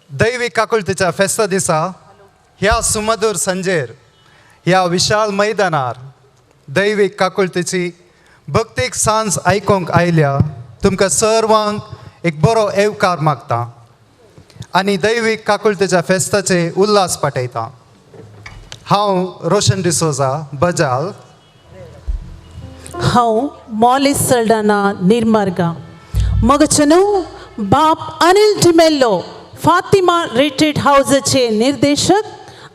दैवीक काकुळतीच्या फेस्ता दिसा ह्या सुमधूर संजेर ह्या विशाल मैदानार दैवीक काकुळतीची भक्तीक सांज आयकोंक आयल्या तुमकां सर्वांक एक बरो येवकार मागता आनी दैवीक काकुळतीच्या फेस्ताचे उल्हास पाठयता. हांव रोशन डिसोजा बजाल. हांव मॉलिस सल्डाना निर्मार्गा. मगचनू बाप अनिल डिमेल्लो फातिमा रिट्रीट हावजाचे निर्देशक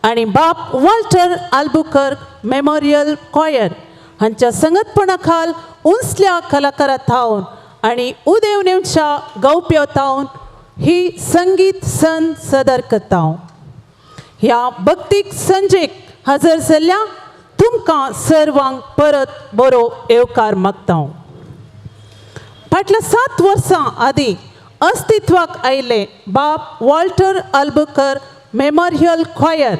आनी बाप वॉल्टर आल्बुकर्क मेमोरियल कॉयर हांच्या संगतपणा खाल उंचल्या कलाकारा थावन आनी उदेवनेवच्या गवप्यो थावन ही संगीत संद सदर करता. ह्या भक्तीक संजेक हजर जाल्ल्या तुमकां सर्वांक परत बरो येवकार मागता. फाटल्या 7 वर्सां आदीं अस्तित्वाक आयिल्लें बाप वॉल्टर आल्बुकर मेमोरियल क्वायर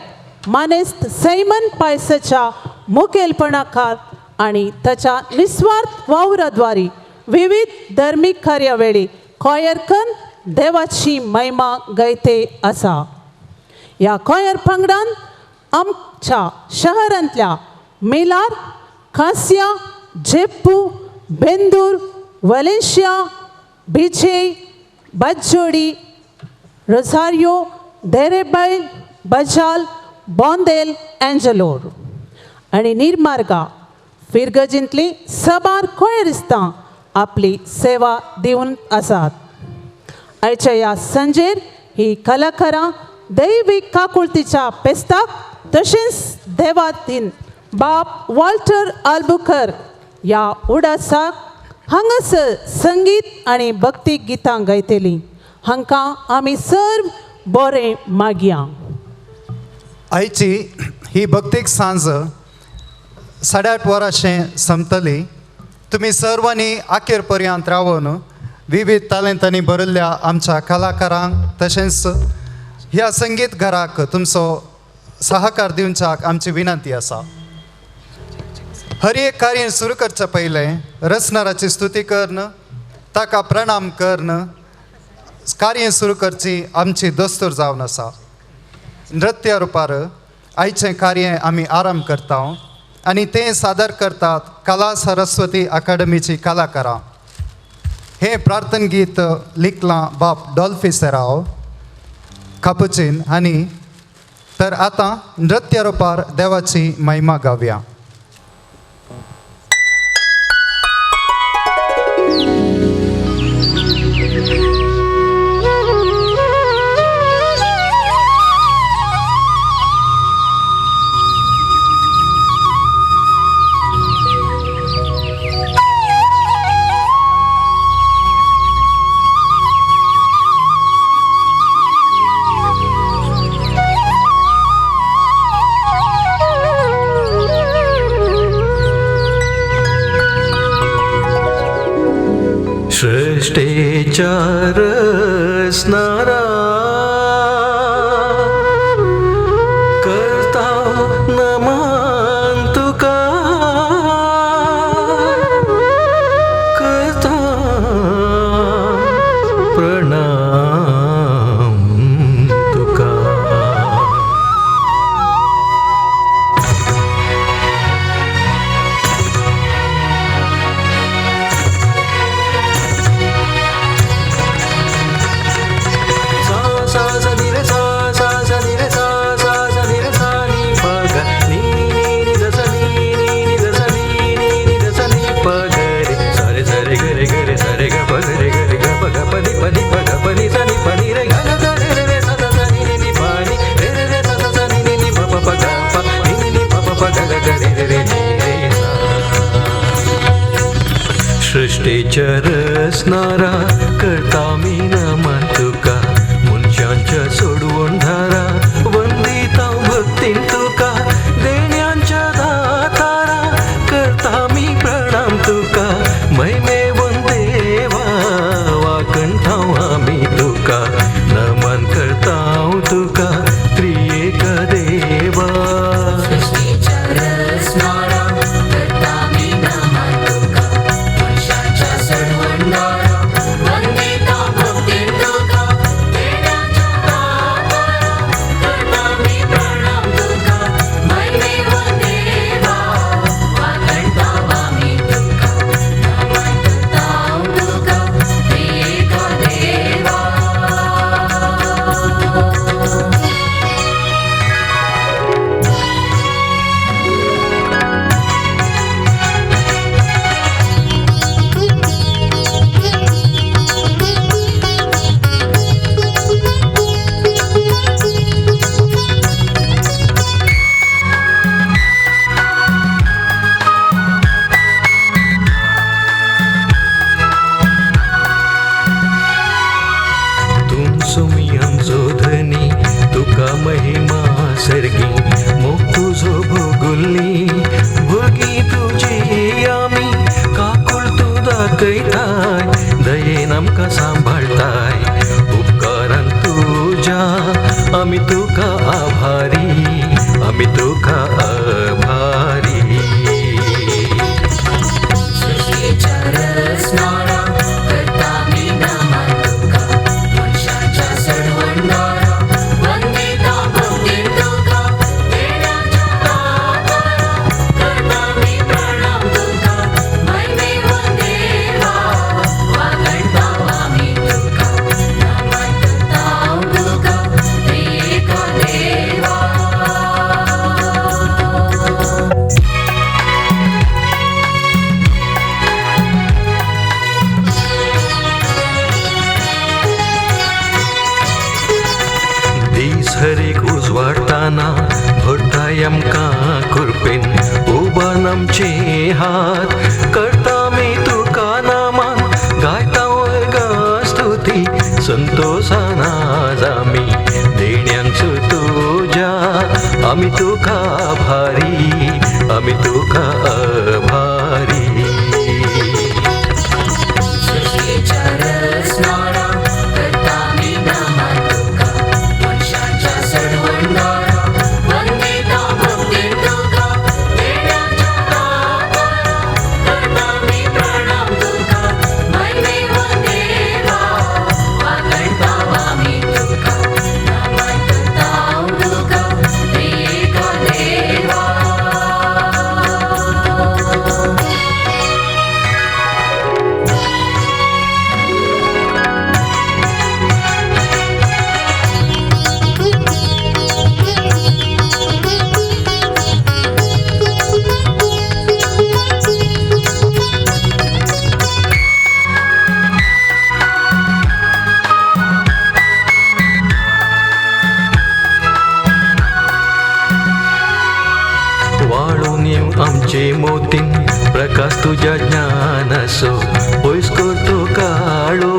मानेस्त सैमन पायसाच्या मुखेलपणाखाल आनी ताच्या निस्वार्थ वावराद्वारी विविध धर्मीक कार्यावेळी क्वायरकन देवाची महिमा गायते आसा. ह्या क्वायर पंगडान आमच्या शहरांतल्या मेलार, कासिया, जेप्पू, बेंदूर, वलेशिया, बिजय, बज्जोडी, रोझारियो, देरेबैल, बजाल, बोंदेल, एंजलोर आनी निर्मार्गा फिरगजींतली सबार कोयरिस्तां आपली सेवा दिवन आसात. आयच्या ह्या संजेर ही कलाकारां दैवीक काकुळतीच्या पेस्ताक तशेंच देवातीन बाप वॉल्टर आल्बुकर ह्या उडासाक हांगासर संगीत आनी भक्ती गितां गायतलीं. हांकां आमी सर्व बरें मागया. आयची ही भक्तीक सांज 8:30 वरांशें संपतली. तुमी सर्वांनी आखेर पर्यंत रावन विविध तालेंतांनी भरिल्ल्या आमच्या कलाकारांक तशेंच ह्या संगीत घराक तुमचो सहकार दिवच्याक आमची विनंती आसा. हर एक कार्य सुरू करच्या पयलें रचणाराची स्तुती करून ताका प्रणाम करून कार्य सुरू करची आमची दस्तूर जावन आसा. नृत्य रुपार आयचें कार्य आमी आरंभ करता आनी तें सादर करतात कला सरस्वती अकादमीची कलाकारां. हें प्रार्थन गीत लिखलां बाप डॉल्फी सेराव कापुचीन आनी तर आतां नृत्य रुपार देवाची महिमा गावया. सृष्टेच्या रचणारा करता नमन तुका, करता प्रणाम तुका. सृष्टेच्या रचणारा करता मी नमन तुका, मनशांच्या सोडवून धारा वंदिता भक्तीन तुका, देण्यांच्या दातारा करता मी प्रणाम तुका, महिमेवन देवा वाकणठाव आमी तुका, नमन करता तुका त्रिएक देवा. करता मी नमन तुका, मनशांच्या सोडवणारा तुका आभारी, आमी तुका आभारी। सृष्टीच्या रचणारा करता मी नमन तुका, मनशाच्या सोडवणारा वंदिता भक्तीन तुका, देण्याच्या आधारा करता मी प्रणाम तुका, महिमेवन देवा वागणता आमी तुका, नमन करता तुका त्रिएका देवा। दीस हरेक उजवाडताना भरताय आमकां कृपेन, उबान आमचे हात करता मी तुका नामान, गायता वर्गां स्तुती संतोषान आज आमी देण्यांचो तुज्या, आमी तुका आभारी, आमी तुका आभारी। सृष्टीच्या रचणारा करता मी नमन तुका, मनशाच्या सोडवणारा वंदिता भक्तीन तुका, देण्याच्या आधारा करता मी प्रणाम तुका, महिमेवन देवा वागणता आमी तुका, नमन करता तुका त्रिएका देवा। वाळून येवं आमचे मोतीन प्रकाश तुज्या ज्ञानाचो, पयस करतो काळो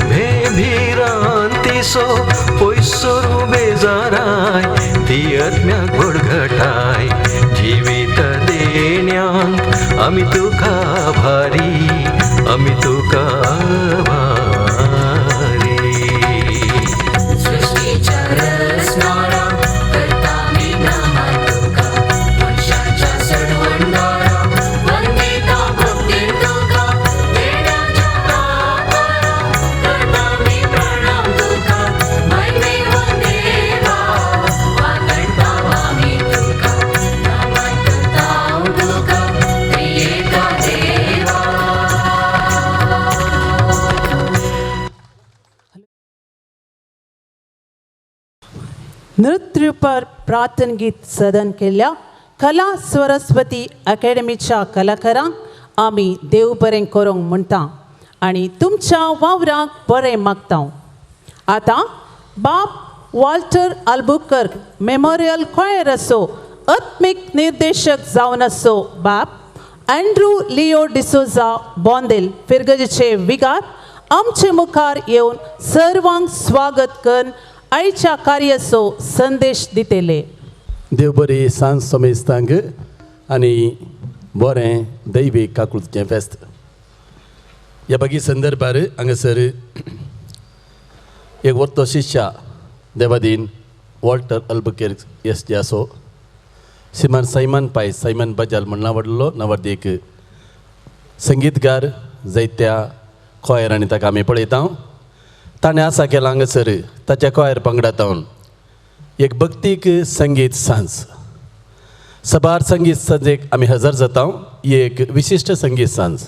भे भिरांतीचो, पयस सरू बेजाराय ती आत्म्याक बडगटाय, जिवीत देण्यांक आमी तुका आभारी, आमी तुका आभारी। सृष्टीच्या रचणारा करता मी नमन तुका, मनशाच्या सोडवणारा वंदिता भक्तीन तुका, देण्याच्या आधारा करता मी प्रणाम तुका, महिमेवन देवा वागणता आमी तुका, नमन करता तुका त्रिएका देवा। नृत्यपर प्रार्थन गीत सदन केल्ल्या कला सरस्वती अकॅडमीच्या कलाकारांक आमी देव बरें करूंक म्हणटा आनी तुमच्या वावराक बरें मागता। आतां बाब वॉल्टर आल्बुकर्क मेमोरियल कॉयर असो आत्मीक निर्देशक जावन आसो बाब अँड्रू लिओ डिसोजा बोंदेल फिरगजेचे विगार आमचे मुखार येवन सर्वांक स्वागत करून आयच्या कार्याचो संदेश दितले। देव बरी सांज समेस्तांक आनी बरें दैवीक काकुळचें फेस्त। ह्या बागी संदर्भार हांगासर एक वर्तो शिष्या देवादीन वॉल्टर अल्बुकेर्क एस जे आसो श्रीमान सायमन पायस सायमन बजाल म्हण नांव नांवाडदीक संगीतकार जायत्या कॉयरांनी ताका आमी पळयता। ताणें आसा केलां हांगासर ताच्या कॉयर पंगडांत एक भक्तीक संगीत सांज, सबार संगीत सांजेक आमी हजर जाता। ही एक विशिश्ट संगीत सांज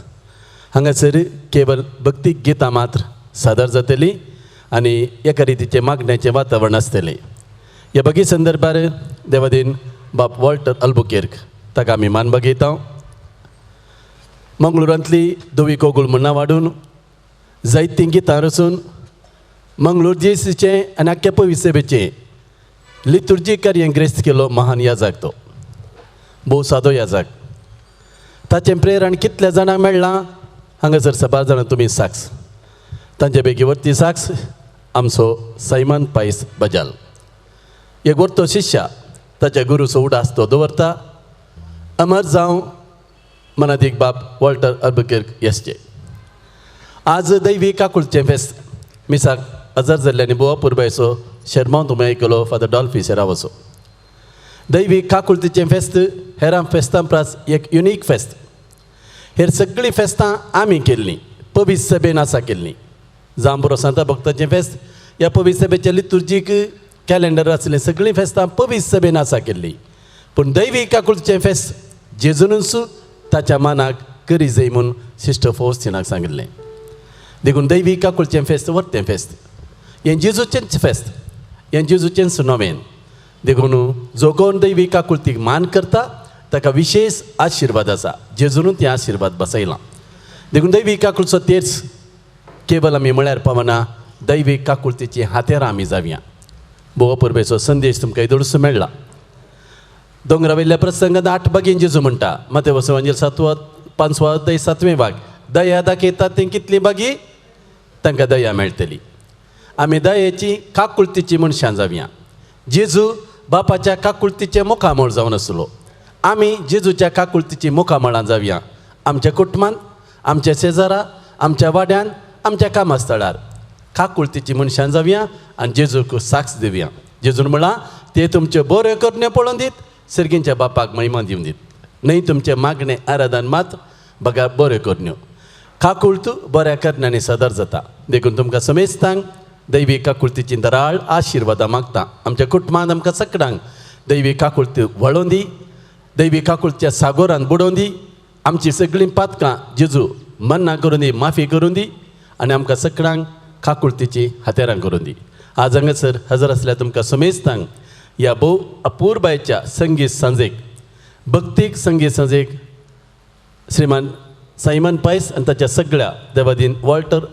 हांगासर केवल भक्तीक गितां मात्र सादर जातली आनी एका रितीचें मागण्याचें वातावरण आसतलें। ह्या बगी संदर्भार देवादीन बाब वॉल्टर अल्बुकेर्क ताका आमी मान बगयता। मंगळुरांतली धवी कोगूळ म्हण वाडून जायतीं गितां रचून मंगळूर जेसीचें आनी आख्ख्या पविसेबेचें लितुर्जी कार्य ग्रेस्त केलो महान याजाक तो भोव सादो याजाक। ताचें प्रेरण कितल्या जाणांक मेळ्ळां हांगासर सबार जाणां तुमी साक्ष, तांचे बेगी वरती साक्ष आमचो सायमन पायस बजाल एक वरतो शिष्या ताच्या गुरूचो उडास तो दवरता। अमर जावं मनादीक बाब वॉल्टर अल्बुकेर्क एसचे। आज दैवी काकुळचें फेस्त मिसाक हजर जाल्ल्यानी बोवा पुरबायचो शेरमांव तुमी आयकलो फादर डॉल्फी सेरावचो. दैवी काकुळतीचें फेस्त हेरां फेस्तां प्रास एक युनीक फेस्त. हेर सगळीं फेस्तां आमी केल्लीं, पवित्र सभेन आसा केल्लीं. जांबुरो सांता भक्ताचें फेस्त ह्या पवित्र सभेचें लितुर्जीक कॅलेंडर आसलें, सगळीं फेस्तां पवित्र सभेन आसा केल्लीं. पूण दैवी काकुळतीचें फेस्त जेजूनच ताच्या मानाक करी जाय म्हूण सिस्टर फौस्तिनाक सांगिल्लें. देखून दैवी काकुळचें फेस्त वर्तें फेस्त, हें जेजूचेंच फेस्त, हें जेजूचेंच नवेन. देखून जो कोण दैवी काकुळतीक मान करता ताका विशेश आशिर्वाद आसा. जेजून तें आशिर्वाद बसयलां. देखून दैवी काकुळचो तेर्स केवल आमी म्हळ्यार पावना, दैवी काकुळतीची हातेरां आमी जावया. भोव परबेचो संदेश तुमकां येदोळसो मेळ्ळा. दोंगरा वयल्या प्रसंगांत 8 बागेन जेजू म्हणटा, मातेव सुवांजेल 7 5 अध्याय 7वें भाग, दया दाखयतात तें कितली बागी तांकां दया मेळटली. आमी दयेची काकुळतीची मनशां जावया. जेजू बापाच्या काकुळतीचें मुखामळ जावन आसलो, आमी जेजूच्या काकुळतीची मुखामळां जावया. आमच्या कुटुंबांत, आमच्या शेजारा, आमच्या वाड्यान, आमच्या कामास्थळार काकुळतीची मनशां जावया आनी जेजूक साक्ष दिवया. जेजून म्हळां ते तुमच्यो बऱ्यो करण्यो पळोवन दीत सर्गींच्या बापाक महिमा दिवन दीत, न्हय तुमचें मागणें आराधन मात बगा बऱ्यो करण्यो. काकुळत बऱ्या करण्यांनी सदर जाता. देखून तुमकां समेस्तांक दैवी काकुळतीची दराळ आशिर्वादां मागता. आमच्या कुटुंबांत आमकां सगळ्यांक दैवी काकुळती वळोवन दी, दैवी काकुळच्या सागोरान बुडोवन दी. आमची सगळीं पातकां जेजू मन्ना करून दी, माफी करून दी आनी आमकां सगळ्यांक काकुळतीची हातेरां करून दी. आज हांगासर हजर आसल्या तुमकां समेस्तांक ह्या भोव अपुरबायेच्या संगीत सांजेक, भक्तीक संगीत सांजेक श्रीमान सायमन पायस आनी ताच्या सगळ्या देवादीन वॉल्टर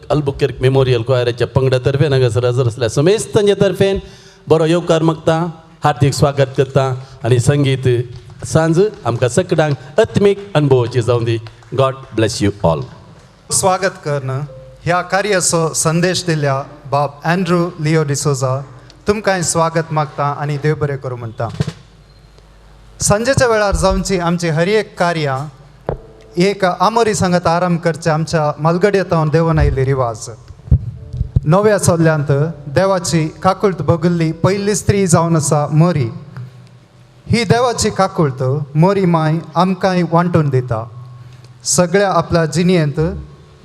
अल्बुकेर्क मेमोरियल क्वायराच्या पंगडा तर्फेन हांगासर हजर आसल्या समेस्तांच्या तर्फेन बरो येवकार मागता, हार्दीक स्वागत करता आनी संगीत सांज आमकां सगळ्यांक आत्मीक अनुभवाची जावं दी. God bless you all. स्वागत करून ह्या कार्याचो संदेश दिल्या बाब अँड्रू लिओ डिसोजा तुमकां स्वागत मागता आनी देव बरें करूं म्हणटा. सांजेच्या वेळार जावची आमची हर एक कार्यां एक आमोरी सांगत आराम करचे आमच्या मालगडयेंत देवून आयिल्ली रिवाज. नव्या चल्ल्यांत देवाची काकुळत बगल्ली पयली स्त्री जावन आसा मोरी. ही देवाची काकुळत मोरी माय आमकांय वांटून दिता. सगळ्या आपल्या जिणेंत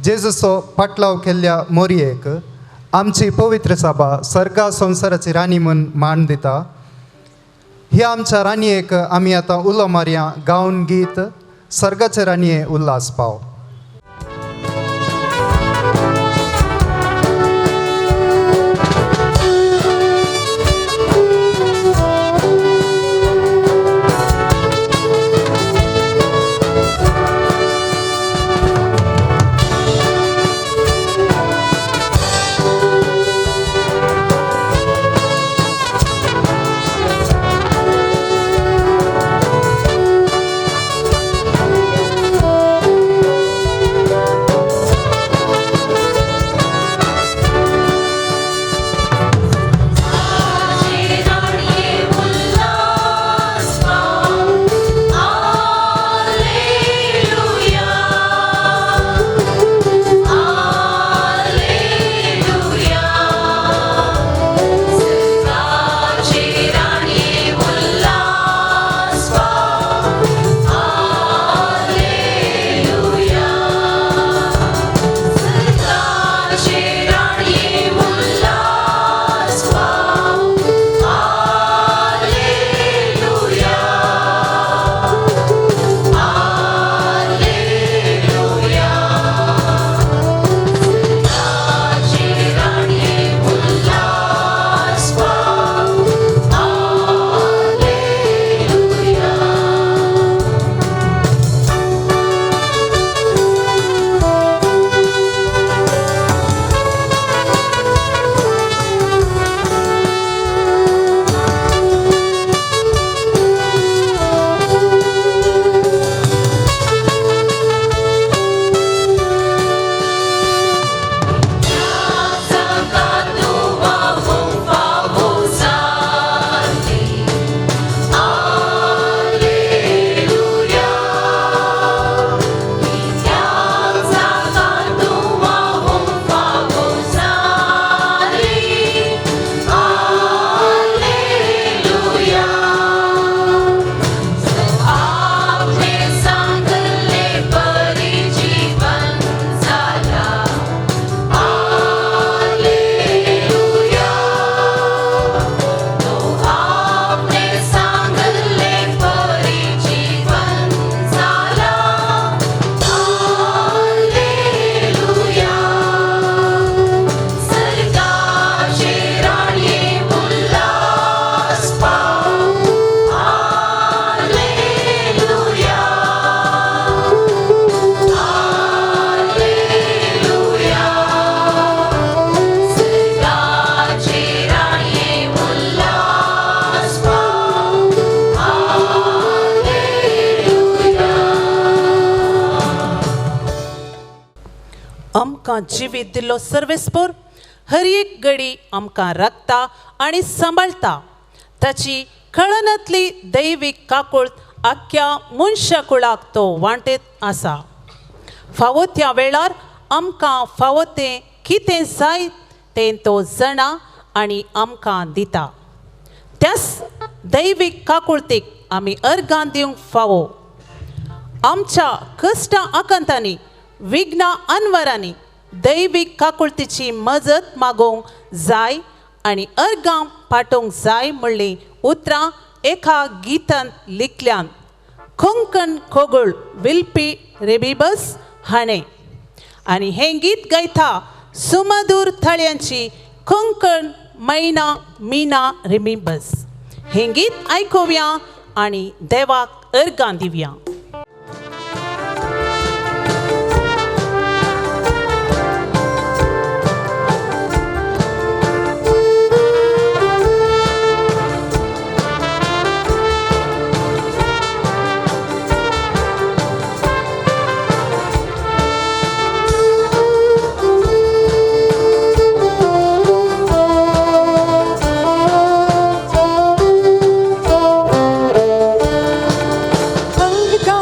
जेजूचो पाटलाव केल्ल्या मोरयेक आमची पवित्र सभा सर्गा संवसाराची राणी म्हूण मान दिता. ह्या आमच्या राणयेक आमी आतां उलो मारया गावन गीत सर्गाचे राणये उल्हास पाव. Oh. आमकां जिवीत दिल्लो सर्वेस्पोर हर एक घडी आमकां राखता आनी सांबाळटा. ताची कळनातली दैवीक काकूळत आख्ख्या मनशा कुळाक तो वांटेत आसा. फावो त्या वेळार आमकां फावो तें कितें जाय तें तो जाणा आनी आमकां दिता. त्याच दैवीक काकुळतीक आमी अर्गां दिवंक फावो. आमच्या कश्टां आकांतांनी विघ्नां अनवरांनी दैवीक काकुळतीची मजत मागोवंक जाय आनी अर्गां पाठोवंक जाय म्हणलीं उतरां एका गितांत लिखल्यान कोंकण कोगूळ विल्पी रेबिबस हाणें. आनी हें गीत गायता सुमधूर थळ्यांची कोंकण मैना मीना रेबिबस. हें गीत आयकुया आनी देवाक अर्गां दिवया. अर्गां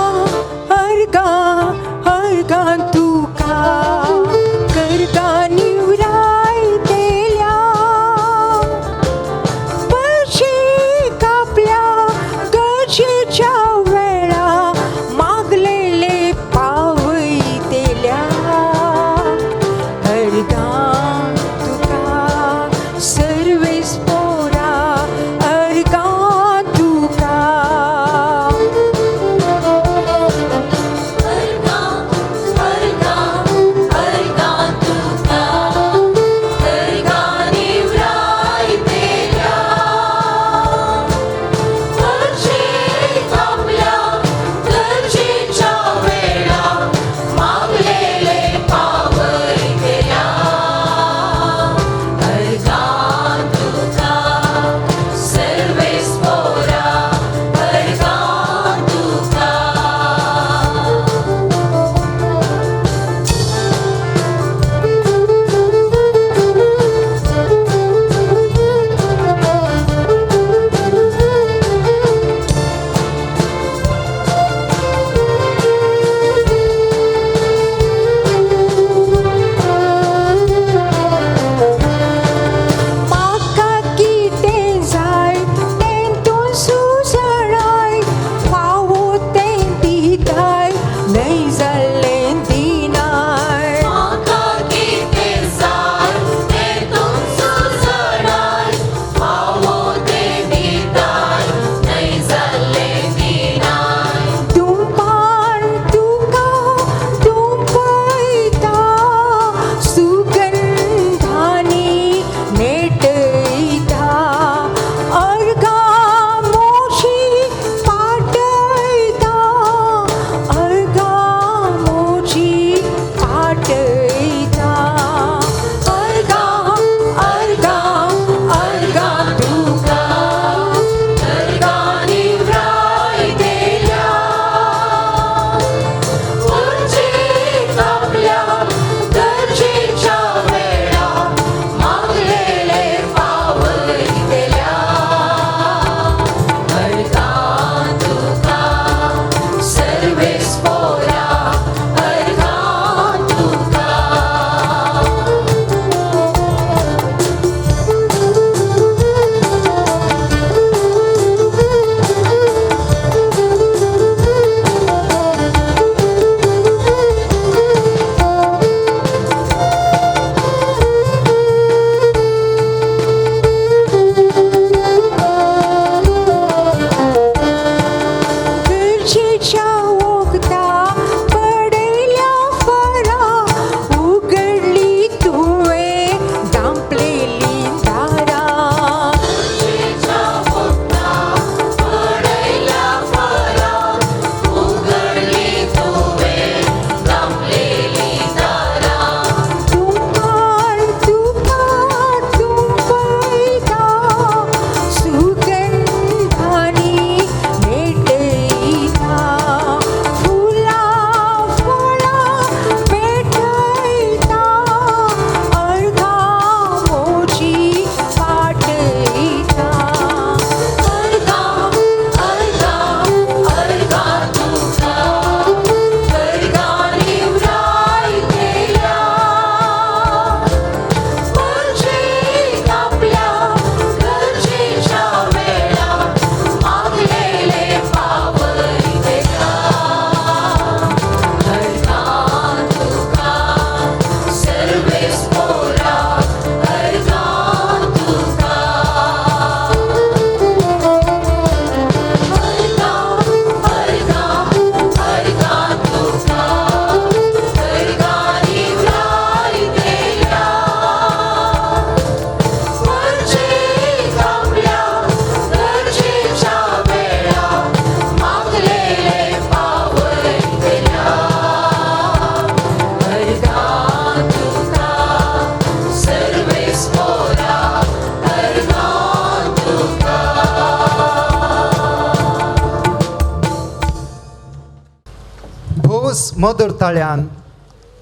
मधुर ताळ्यान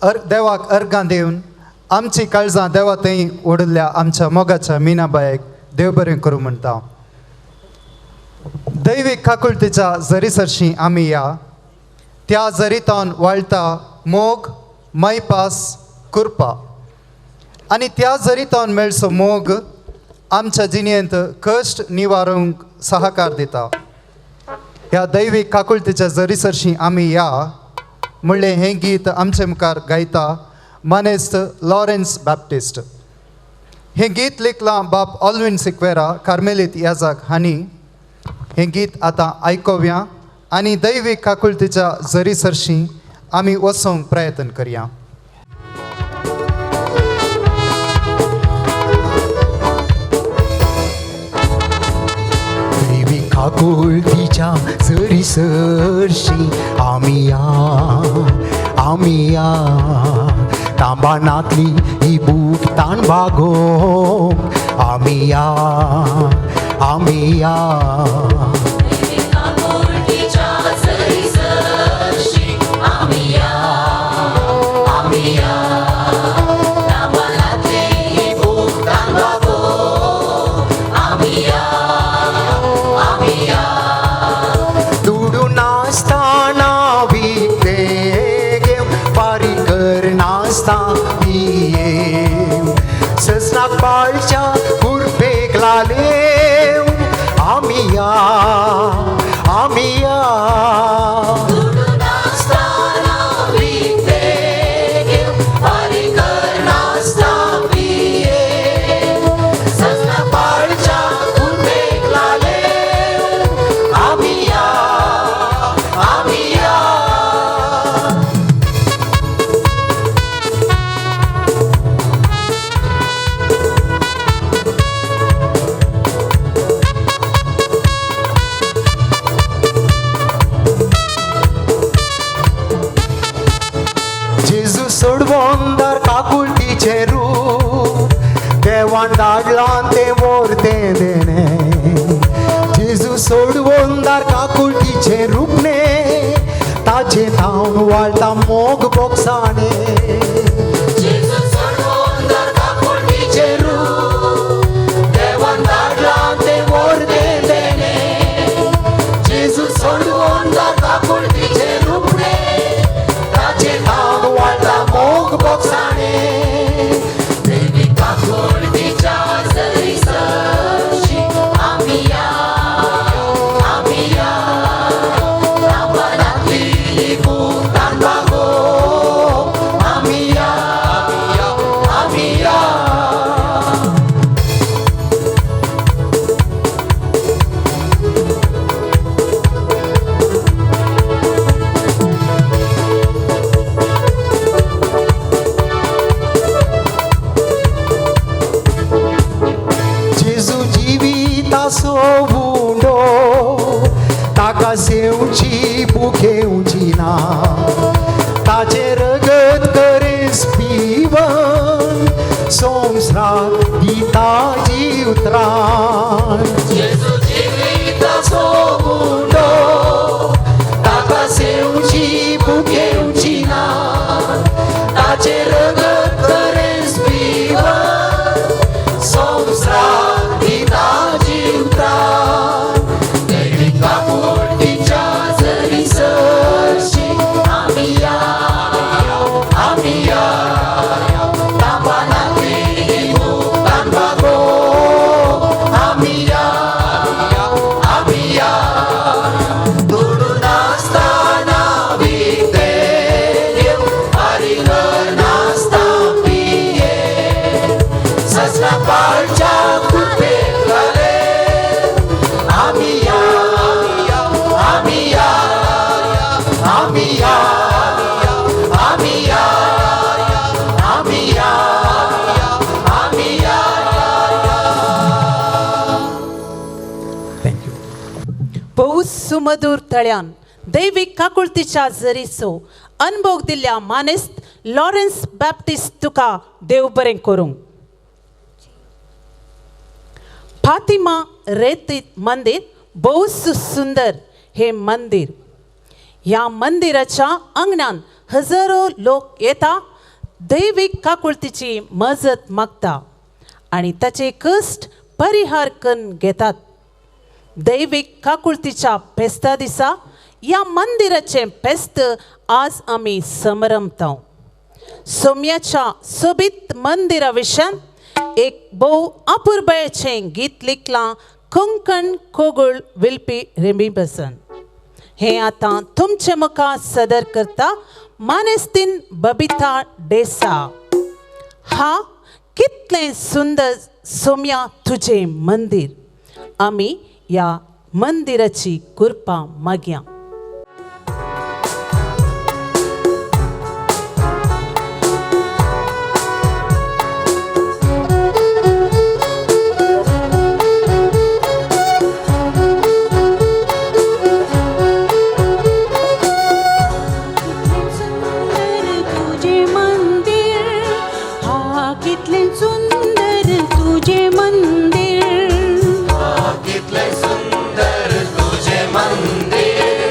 देवाक अर्गां दिवन आमची काळजां देवा थंय ओडिल्ल्या आमच्या मोगाच्या मिनाबायक देव बरें करूं म्हणटा. दैवीक काकुळतीच्या जरी सरशी आमी या त्या जरीतान वाळटा मोग मायपास कुरपा आनी त्या जरीतान मेळचो मोग आमच्या जिणेंत कश्ट निवारूंक सहकार दिता. ह्या दैवीक काकुळतीच्या जरी सरशी आमी या म्हणलें हें गीत आमचे मुखार गायता मानेस्त लॉरेन्स बॅप्टिस्ट. हें गीत लिखलां बाप ऑलविन सिक्वेरा कार्मेलीत याजाक हांणी. हें गीत आतां आयकोवया आनी दैवीक काकुळतीच्या जरी सरशी आमी वचोंक प्रयत्न करया. काकुळतीच्या जरी सरशी आमी या आमी या तांबानांतली ही भूक ताण भागोवंक आमी या आमी या. सजनाक कुरपेक लालेव आमी या आमी या. काकुळतीचें रूप देवान धाडलां तें मोरतें देणें. जेजू सोडवंदार काकुळतीचें रूपणें ताचें धांवन वाळटा मोग बोगसाणें. ताका सेवची भुकेवची ना ताचें रगत करेस पिवन संवसार दिता जीव त्राण. ताका सेवची भुकेवची ना ताचें रगत करेस पिवन संवसार दिता जीव त्राण. सुमधूर तळ्यान दैवीक काकुळतीच्या जरीचो अनभोग दिल्ल्या मानेस्त लॉरेन्स बॅप्टिस्ट तुका देव बरें करूंक. फातिमा रेतीत मंदिर भोव सुंदर हे मंदिर. ह्या मंदिराच्या अंगणान हजारो लोक येता, दैवीक काकुळतीची मजत मागता आनी ताचे कश्ट परिहार करून घेतात. दैवीक काकुळतीच्या फेस्ता दिसा ह्या मंदिराचें फेस्त आज आमी समरंभता. सोम्याच्या सोबीत मंदिरा विशयान एक भोव अपुरबायेचें गीत लिखलां कोंकण कोगूळ विल्पी रेमी बसन. हें आतां तुमचे मुखार सदर करता मानेस्तीन बबिता डेसा. हा कितलें सुंदर सोम्या तुजें मंदीर, आमी ह्या मंदिराची कृपा मागया. सुंदर तुझे मंदिर, हा कितले सुंदर तुझे मंदिर, कितले सुंदर तुझे मंदिर.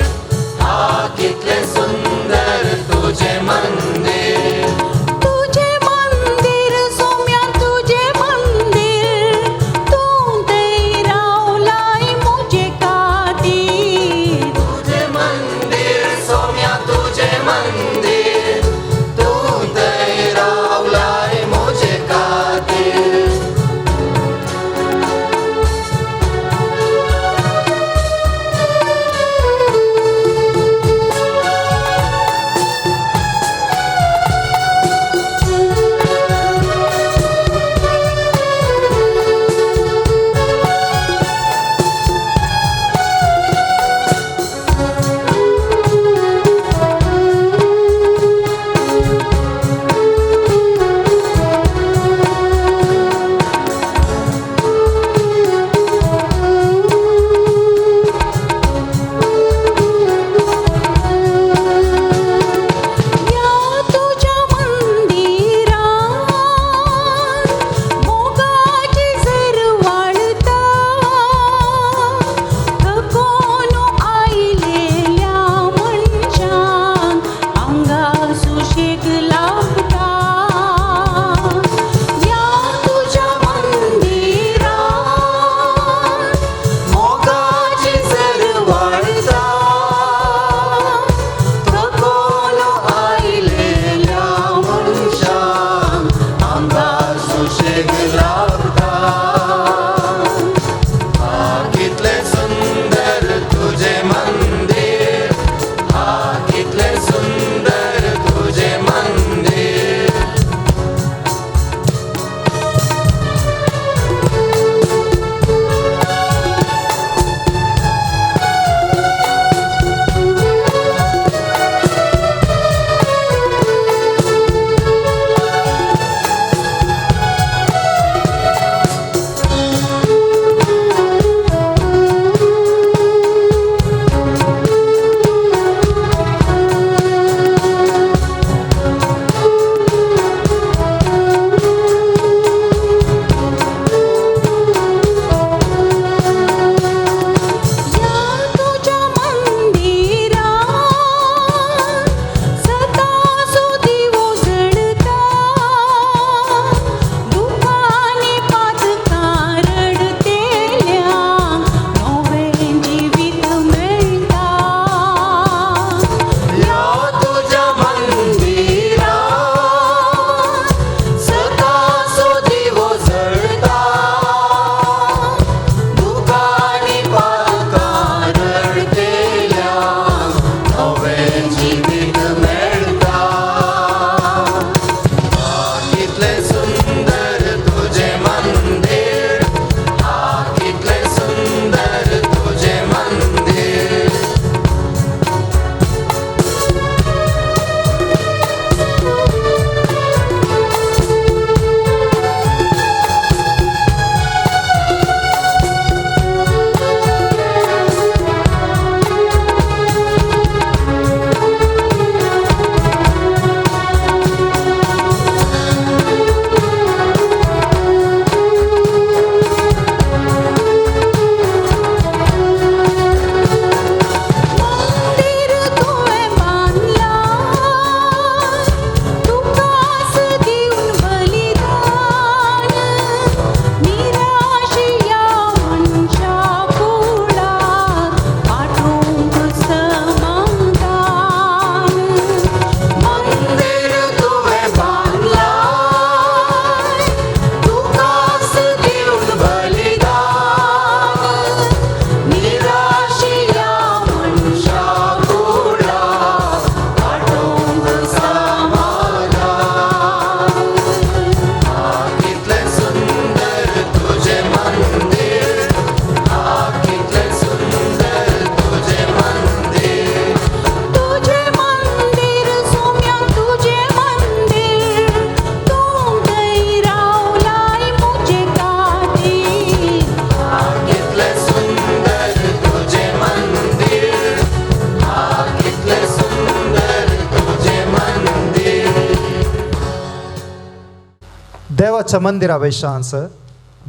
देवाच्या मंदिरा वैशांस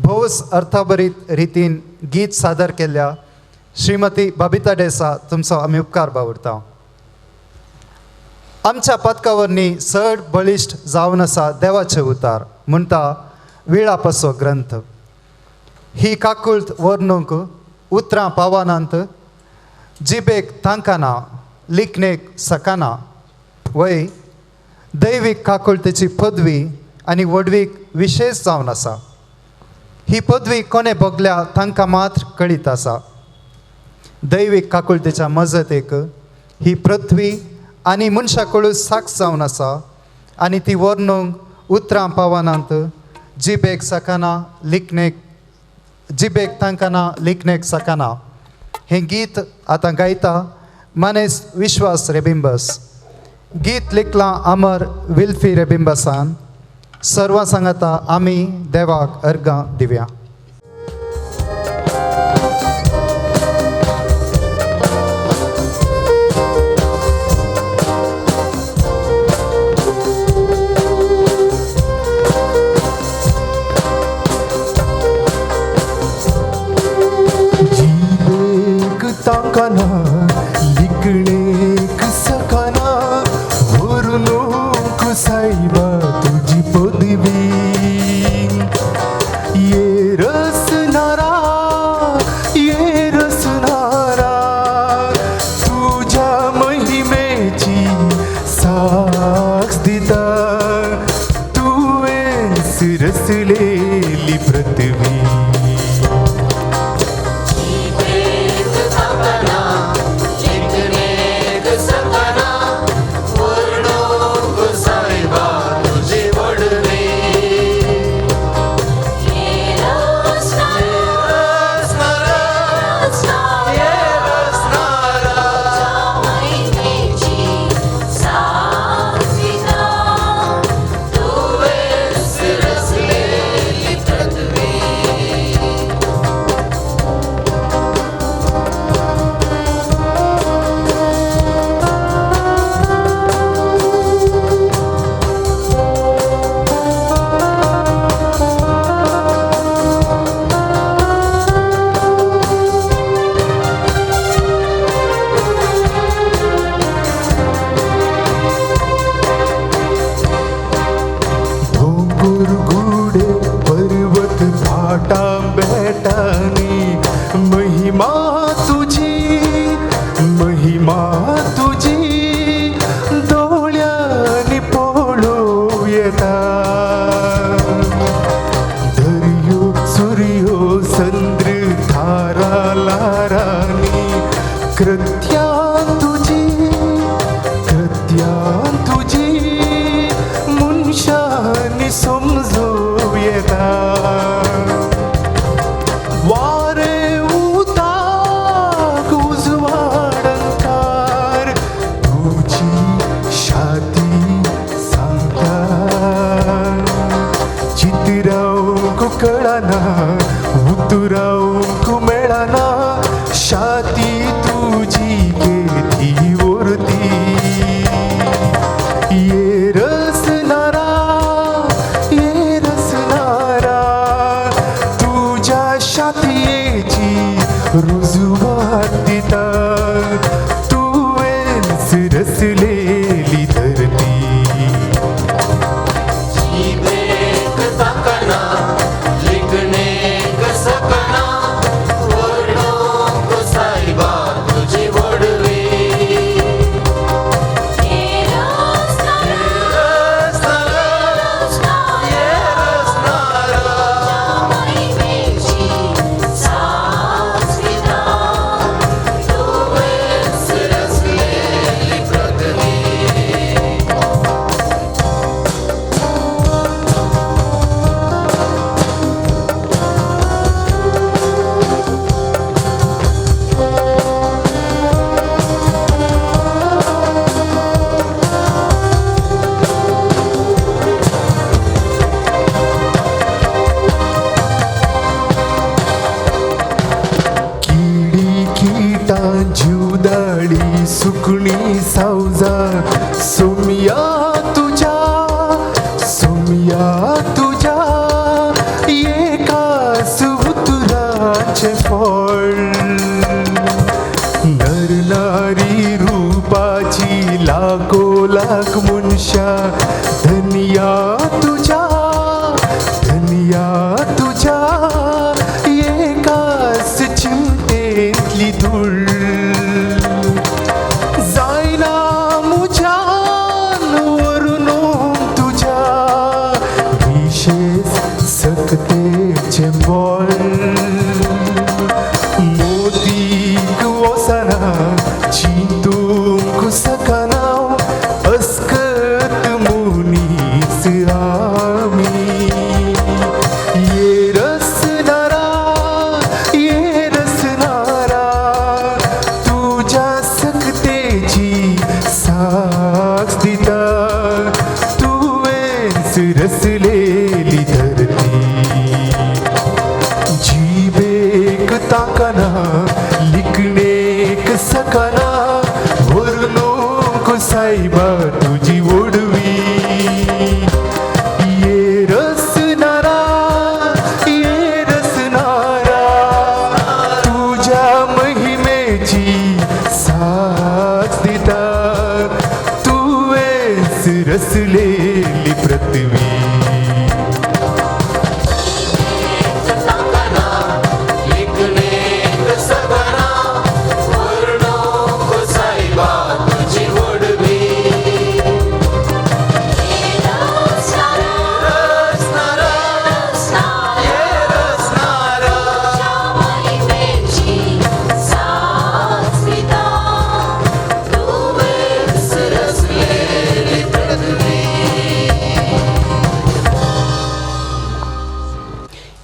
भोवच अर्थाभरीत रितीन गीत सादर केल्ल्या श्रीमती बबिता डेसा तुमचो आमी उपकार बावडता. आमच्या पदकावरनी चड बळिश्ट जावन आसा देवाचे उतार म्हणटा विळापसो ग्रंथ. ही काकुळत वर्णूंक उतरां पावनांत, जिबेक तांकाना, लिखणेक सकाना. वय दैवीक काकुळतेची पदवी आनी व्हडवीक विशेश जावन आसा. ही पदवी कोणे भोगल्या तांकां मात्र कळीत आसा. दैवीक काकुळतेच्या मजतेक ही पृथ्वी आनी मनशा कडून साक्ष जावन आसा आनी ती वर्णूंक उतरां पावनांत, जिबेक सकाना, लिखणेक जिबेक तांकाना, लिखणेक सकाना. हें गीत आतां गायता मानेस विश्वास रेबिंबस. गीत लिखलां अमर विल्फी रेबिंबसान. सर्वां सांगाता आमी देवाक अर्गां दिव्या. तांकाना लिखणेक सकाना, व्हरूंक सायबा तुजी पदवी. ये रसनारा, ये रसनारा, तुज्या महिमेची साक्ष दिता, तुवें रसलेली पृथ्वी. Sacrifice. धूळ जायना मुज्यान व्हरून तुज्या विशेश सक्तेचें बळ मोतीक वचना चिंतूंक सकना अस्कत मनीस आमी ये रसनारा ये रसनारा तुज्या सक्तेची साक्ष दिता तुवेंच रसलेली धरती जिबेक ताकना लिखणेक सकना व्हरनूंक सायबा तुजी ओडवी ये रसनारा ये रसनारा तुज्या महिमेची साक्ष दिता तुवेंच रसलेली पृथ्वी.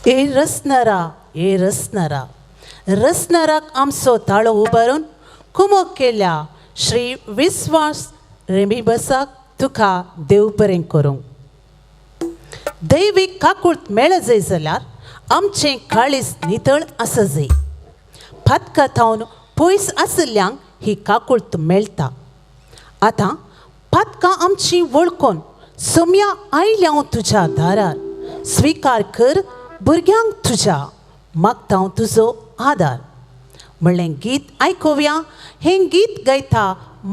ए रसनारा ए रसनारा रसनाराक आमचो ताळो उबारून कुमोक केल्या श्री विस्वास रेमीबसाक तुका देव बरें करूंक. दैवीक काकूळत मेळ जाय जाल्यार आमचें काळीज नितळ आसा जाय. फातका थावन पयस आशिल्ल्यांक ही काकूळत मेळटा. आतां पातकां आमची वळखून सोम्या आयल्या हांव तुज्या दारार स्विकार कर भुरग्यांक तुज्या मागता हांव तुजो आदार म्हणलें गीत आयकुया. हें गीत गायता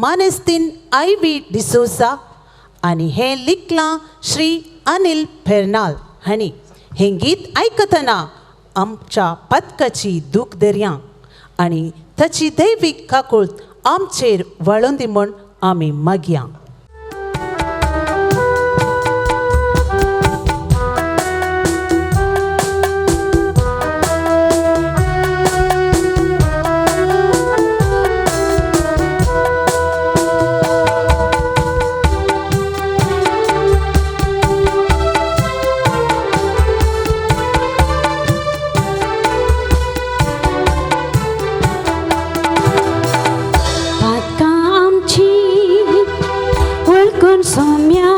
मानेस्तीन I V D'Souza आनी हें लिखलां श्री अनिल फेर्नाल हांणी. हें गीत आयकतना आमच्या पदकाची दूख दर्या आनी ताची दैवीक काकूळत आमचेर वळोन दी म्हूण आमी मागया. सोम्या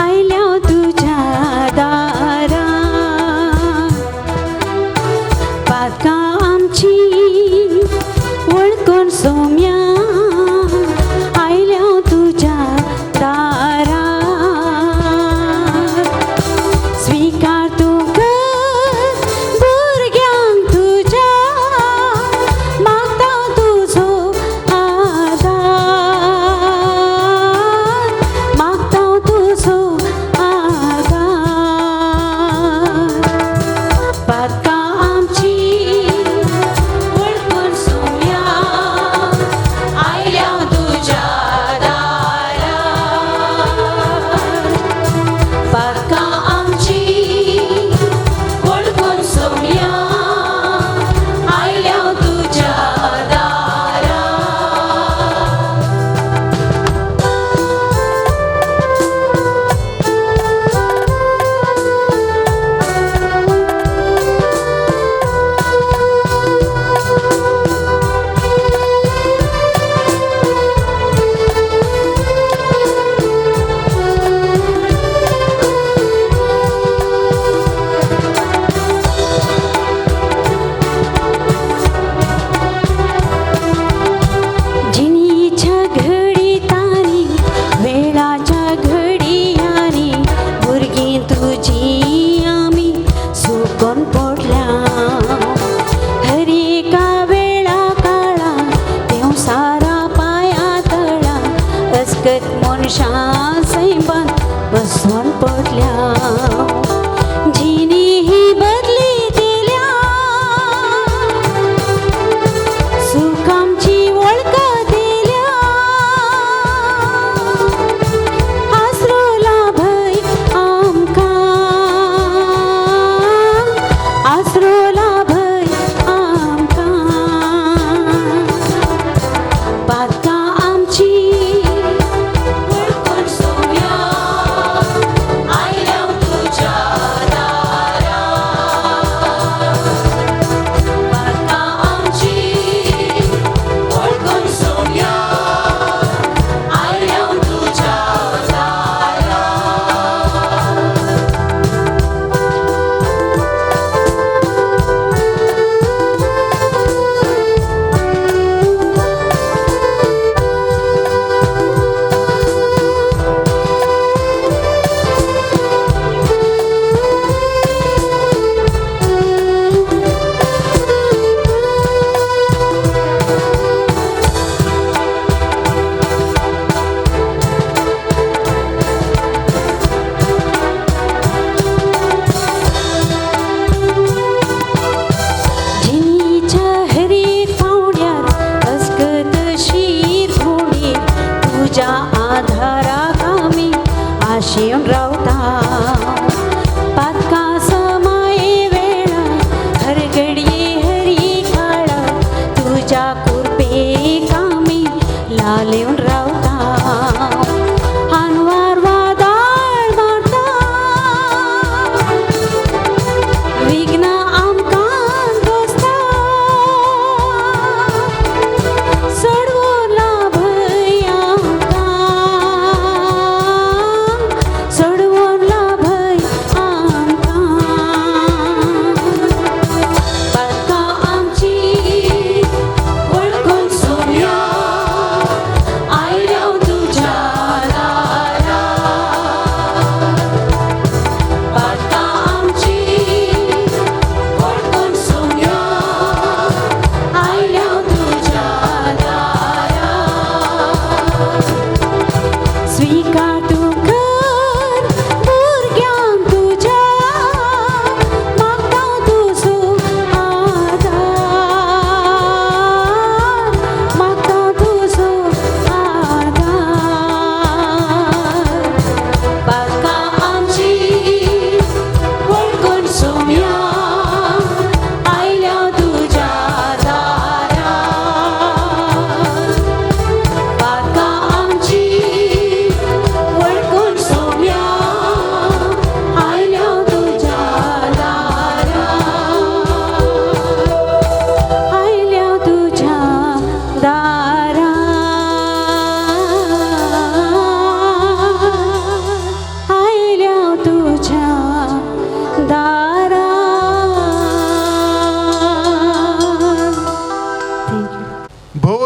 आयल्या तुज्या दारा पातकां आमची वळखून सोम्या आयल्या तुज्या दारा स्विकार तूं कर भुरग्यांक तुज्या मागता तुजो आदार मागता तुजो आदार पातकां आमची वळखून सोम्या आयल्या तुज्या दारा पातकां आमची वळखून सोम्या आयल्या तुज्या दारा.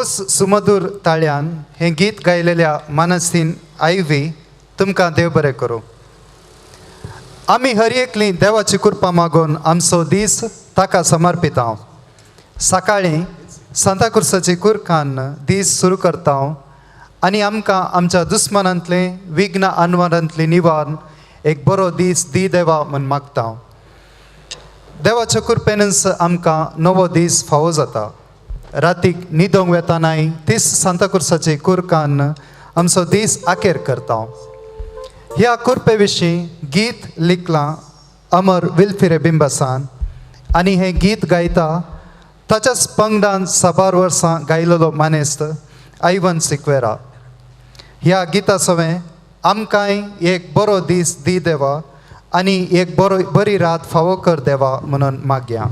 भोवच सुमधूर ताळ्यान हें गीत गायलेल्या मानसीन आयवी तुमकां देव बरें करूं. आमी हर एकली देवाची कृपा मागून आमचो दीस ताका समर्पितांव. सकाळीं सांताक्रुसाची कुरकान दीस सुरू करता आनी आमकां आमच्या दुस्मनांतलें विघ्न अनवरांतलें निवारण एक बरो दीस दी देवा म्हूण मागता. देवाच्या कृपेनच आमकां नवो दीस फावो जाता. रातीक न्हिदोंक वेतानाय तीस सांताक्रुसाची कुरकान आमचो दीस आखेर करता. ह्या कुरपे विशीं गीत लिखलां अमर विल्फिरे बिंबसान आनी हें गीत गायता ताच्याच पंगडान साबार वर्सां गायलेलो मानेस्त आयवन सिक्वेरा. ह्या गिता सवें आमकांय एक बरो दीस दी देवा आनी एक बरो बरी रात फावो कर देवा म्हणून मागया.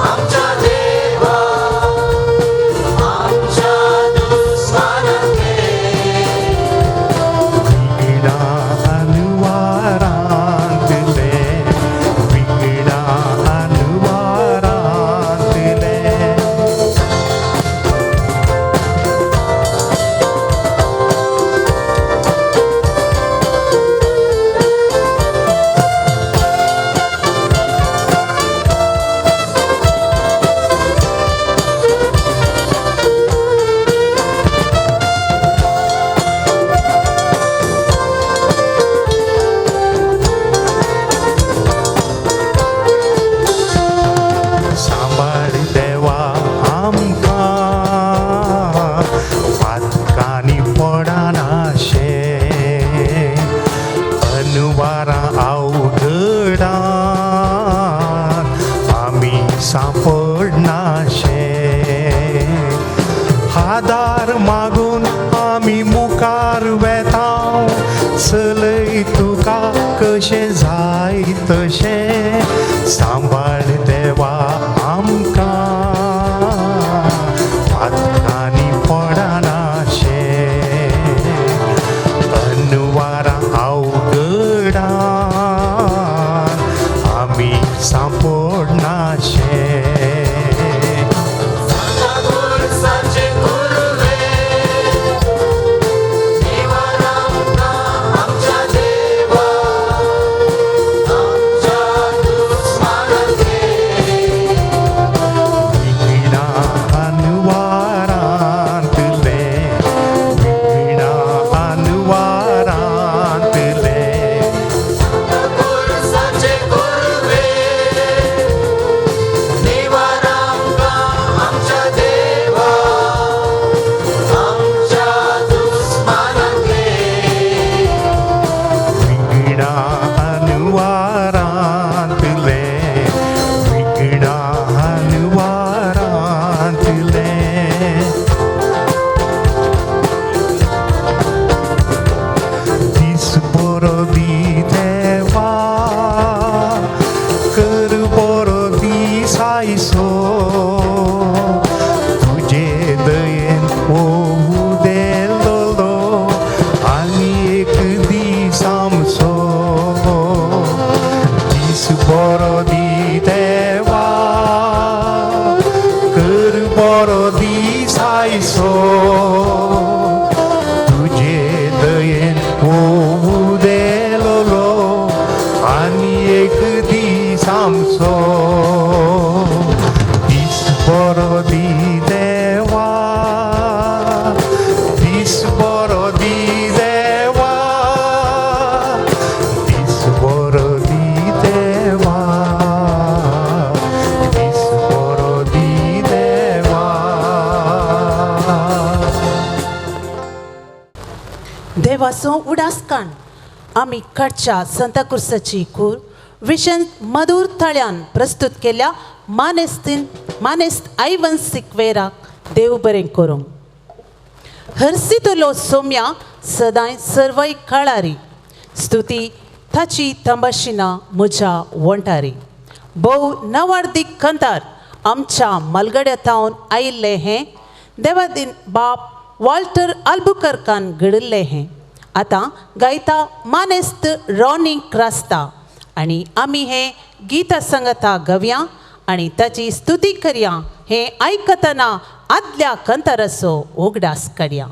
आमच्या देवा, आमच्या पातकांनी पडनाशें अनवारा अवघडान आमी सांपडनाशें. देवाचो उडास काण आमी कडच्या सांताक्रुजाची कूर विशन मधूर थळ्यान प्रस्तुत केल्या मानेस्त आयवन सिक्वेराक देव बरें करूं. हरसितलो सोम्या सदांय सर्वय काळारी स्तुती ताची तंबाशिना म्हज्या वंटारी. भोव नवार्दीक कंतार आमच्या मालगड्या थावन आयिल्लें हें देवादीन बाप वॉल्टर आल्बुकर्कान घडिल्लें हें आतां गायता मानेस्त रॉनी क्रास्ता आनी आमी हें गीता संगता गवया आनी ताची स्तुती करया. हें आयकतना आदल्या कंताराचो उगडास काडया.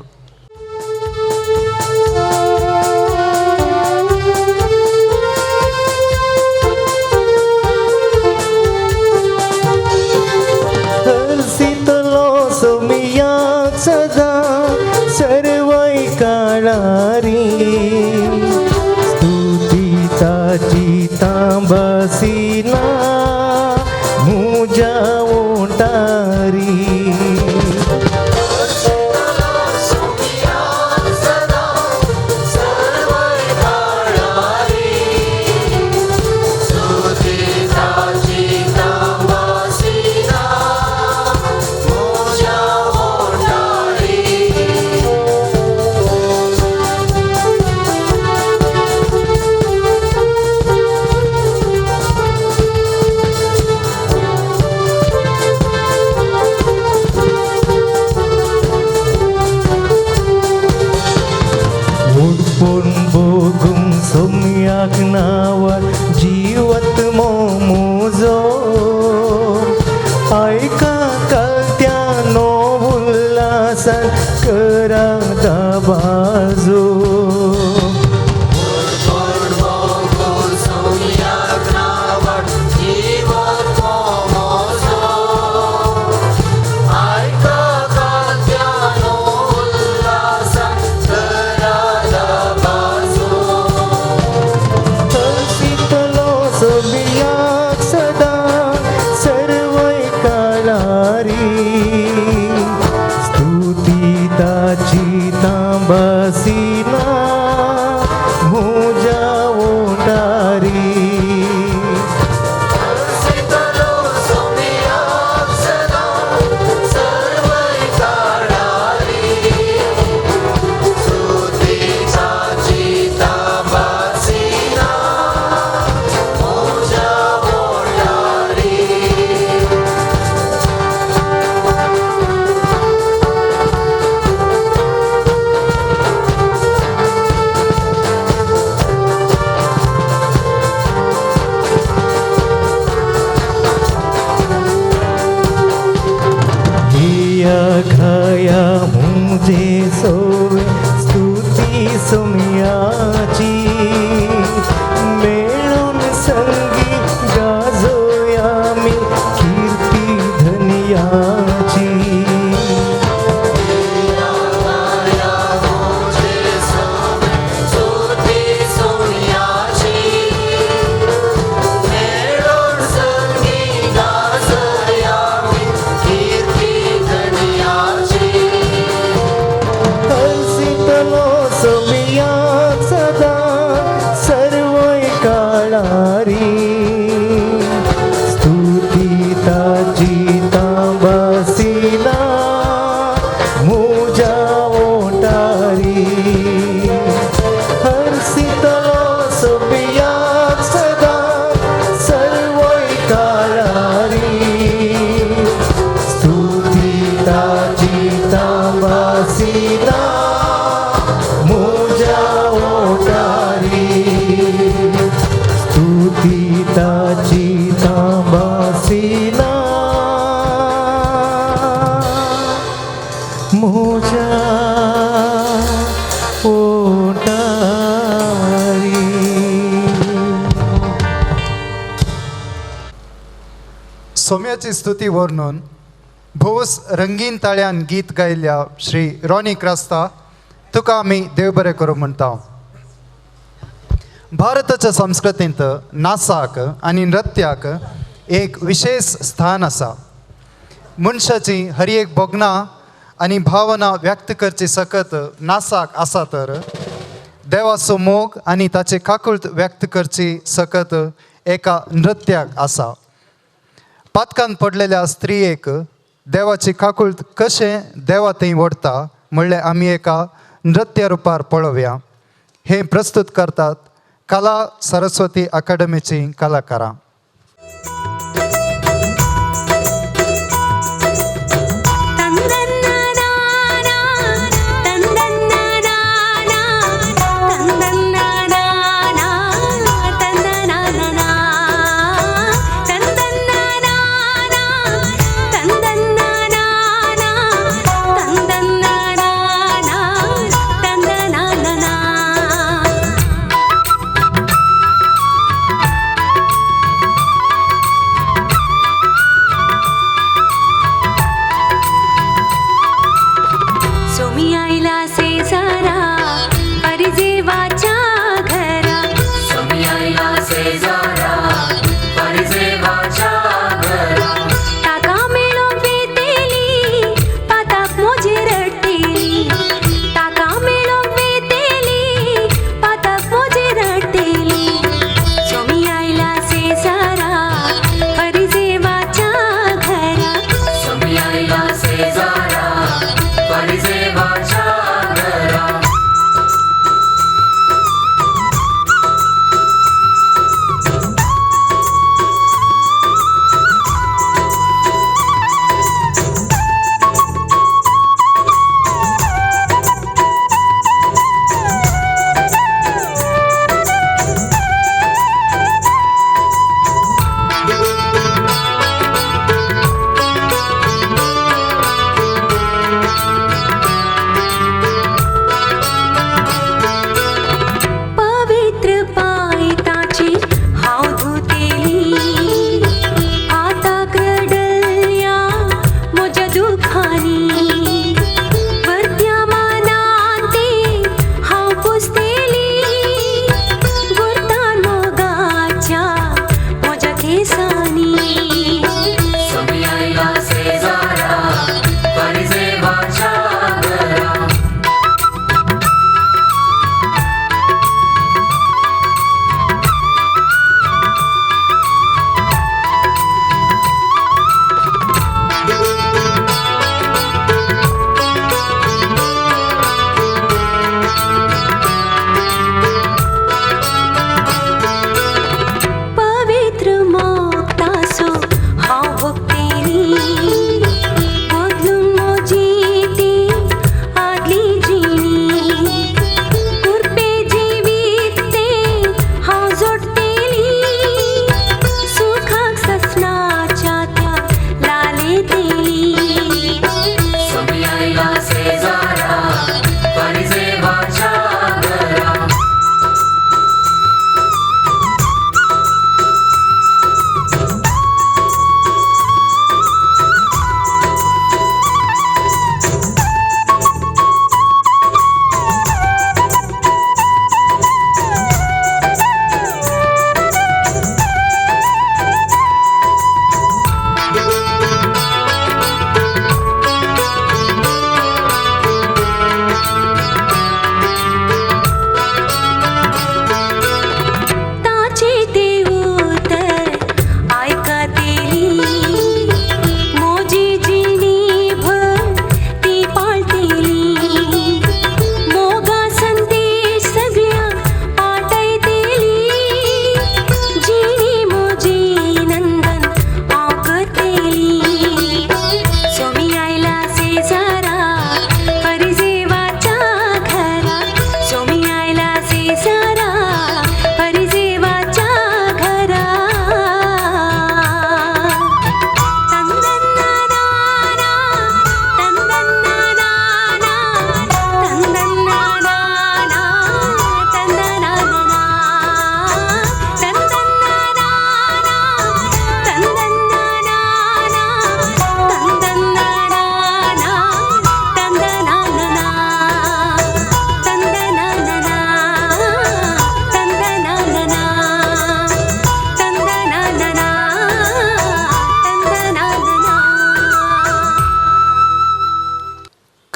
सदा सर्वय काळारी स्तुती ताची तांबसिना मुजा ओंटारी. नावर जीवत मोजो ऐका कलत्यानो उल्हासान करा दबाजो. स्तुती ताची तांबसिना गाया मुझे सोवे स्तुती सोम्याची मेळून संगी गाजोया मी कीर्ती धनियाची. हर्षितलो सोमिया सदा सर्वय काळारी स्तुती ताची तांबासिना मुजा ओटारी. हर्षितलो सोमिया सदा सर्वय काळारी स्तुती ताची तांबासिना मुजा ओटारी. स्तुती ताची तांबासिना मुजा ओटारी. सोम्याची स्तुती वर्णून भोवस रंगीन ताळ्यान गीत गायिल्ल्या श्री रॉनी क्रास्ता तुका आमी देव बरें करूं म्हणटा. भारताच्या संस्कृतींत नाचाक आनी नृत्याक एक विशेष स्थान आसा. मनशाची हर एक भोगणां आनी भावना व्यक्त करची सकत नाचाक आसा तर देवाचो मोग आनी ताचे काकुळट व्यक्त करची सकत एका नृत्याक आसा. पातकान पडलेल्या स्त्रियेक देवाची काकुळट कशें देवा थंय ओडटा म्हणलें आमी एका नृत्य रुपार पळोवया. हें प्रस्तूत करतात कला सरस्वती अकादमीची कलाकारां. तंदन्ना.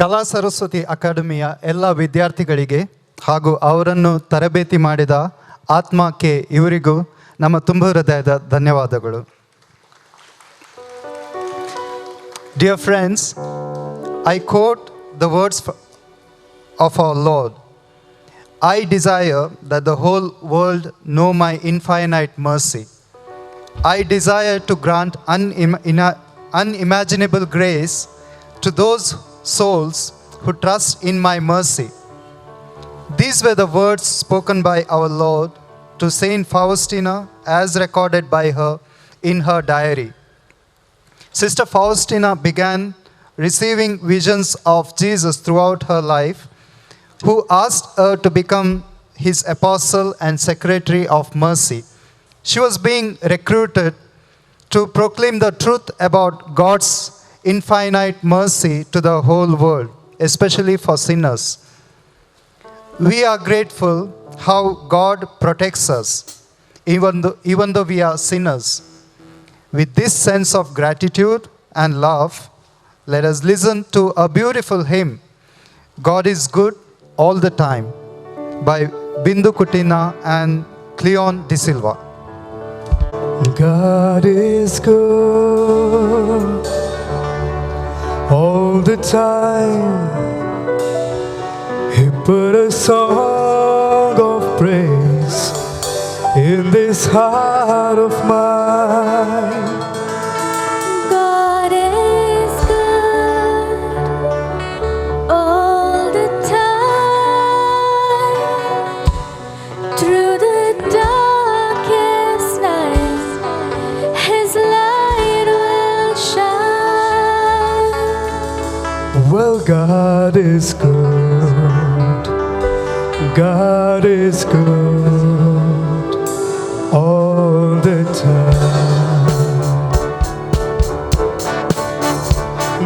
ಕಲಾ ಸರಸ್ವತಿ ಅಕಾಡೆಮಿಯ ಎಲ್ಲ ವಿದ್ಯಾರ್ಥಿಗಳಿಗೆ ಹಾಗೂ ಅವರನ್ನು ತರಬೇತಿ ಮಾಡಿದ ಆತ್ಮ ಕೆ ಇವರಿಗೂ ನಮ್ಮ ತುಂಬ ಹೃದಯದ ಧನ್ಯವಾದಗಳು. Dear friends, I quote the words of our Lord. I desire that the whole world know my infinite mercy. I desire to grant unimaginable grace to those souls who trust in my mercy. These were the words spoken by our Lord to Saint Faustina as recorded by her in her diary. Sister Faustina began receiving visions of Jesus throughout her life, who asked her to become his apostle and secretary of mercy. She was being recruited to proclaim the truth about God's infinite mercy to the whole world, especially for sinners. We are grateful how God protects us, even though we are sinners. With this sense of gratitude and love, let us listen to a beautiful hymn, "God is Good All the Time," by Bindu Kutina and Cleon De Silva. God is good all the time. He put a song of praise in this heart of mine. God is good all the time. Through the darkest night, His light will shine. Well, God is good. God is good all the time.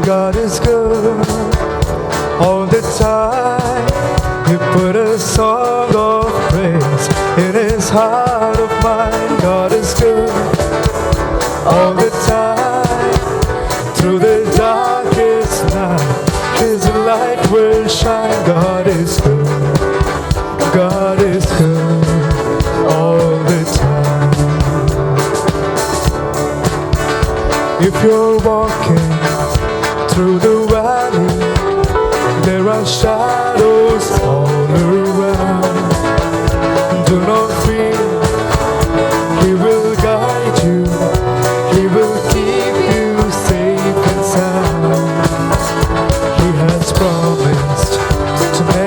God is good all the time. He put a song of praise in his heart of mine. God is good all the time. Through the darkest night, his light will shine. God is good. God is good all the time. If you're walking through the valley, there are shadows all around. Do not fear, He will guide you, He will keep you safe and sound. He has promised to never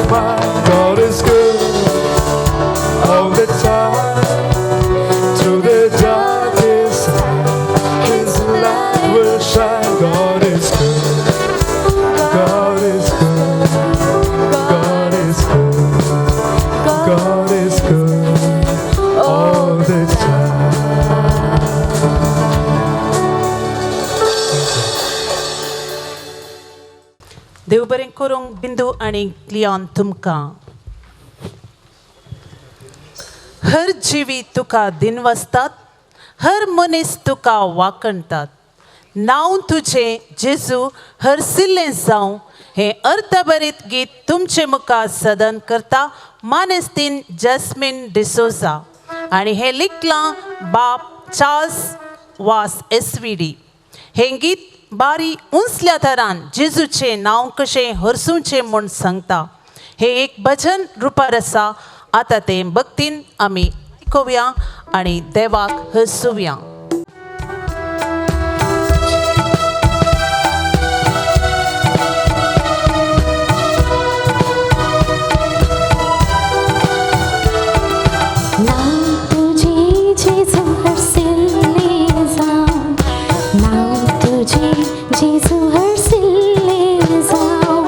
of mine. God is good all the time. Through the darkest night, His light will shine. God is good. God is good. God is good. God is good all the time. देव बरें करूंक बिंदू आनी Leon तुमकां. हर जिवी तुका दिनवासतात, हर मनीस तुका वाकणतात. नांव तुजें जेजू हरसिल्लें जावं हें अर्थभरीत गीत तुमचे मुखार सदन करता मानेस्तीन जॅस्मीन डिसोजा आनी हें लिखलां बाप चार्ल्स वास SVD. हें गीत बारी उंचल्या थरान जेजूचें नांव कशें हरसूचें म्हूण सांगता. हें एक भजन रुपार आसा. आतां तें भक्तीन आमी आयकुया आनी देवाक हरसुया. नांव तुजें जेजू हरसिल्लें जावं, नांव तुजें जेजू हरसिल्लें जावं.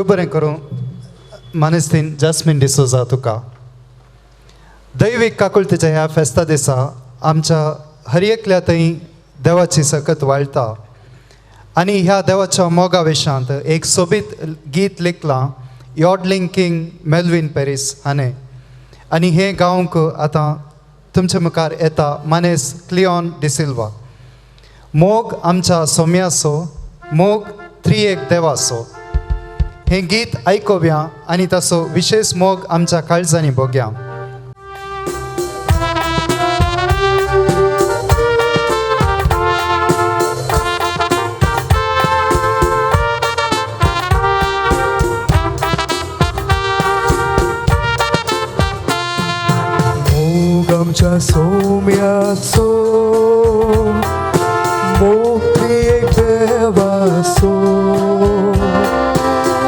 देव बरें करूं मानेस्तीन जास्मीन डिसोजा तुका. दैवीक काकुळतेच्या ह्या फेस्ता दिसा आमच्या हर एकल्या थंय देवाची सकत वाळटा आनी ह्या देवाच्या मोगा वेशांत एक सोबीत गीत लिखलां यॉडलिंग किंग मेल्विन पॅरीस हाणें आनी हें गावंक आतां तुमच्या मुखार येता मानेस क्लियोन डिसिल्वा. मोग आमच्या सोम्याचो, मोग त्रिएक देवाचो हें गीत आयकुया आनी ताचो विशेश मोग आमच्या काळजांनी भोगया. मोग आमच्या सोम्याचो, मोग त्रिएक देवाचो,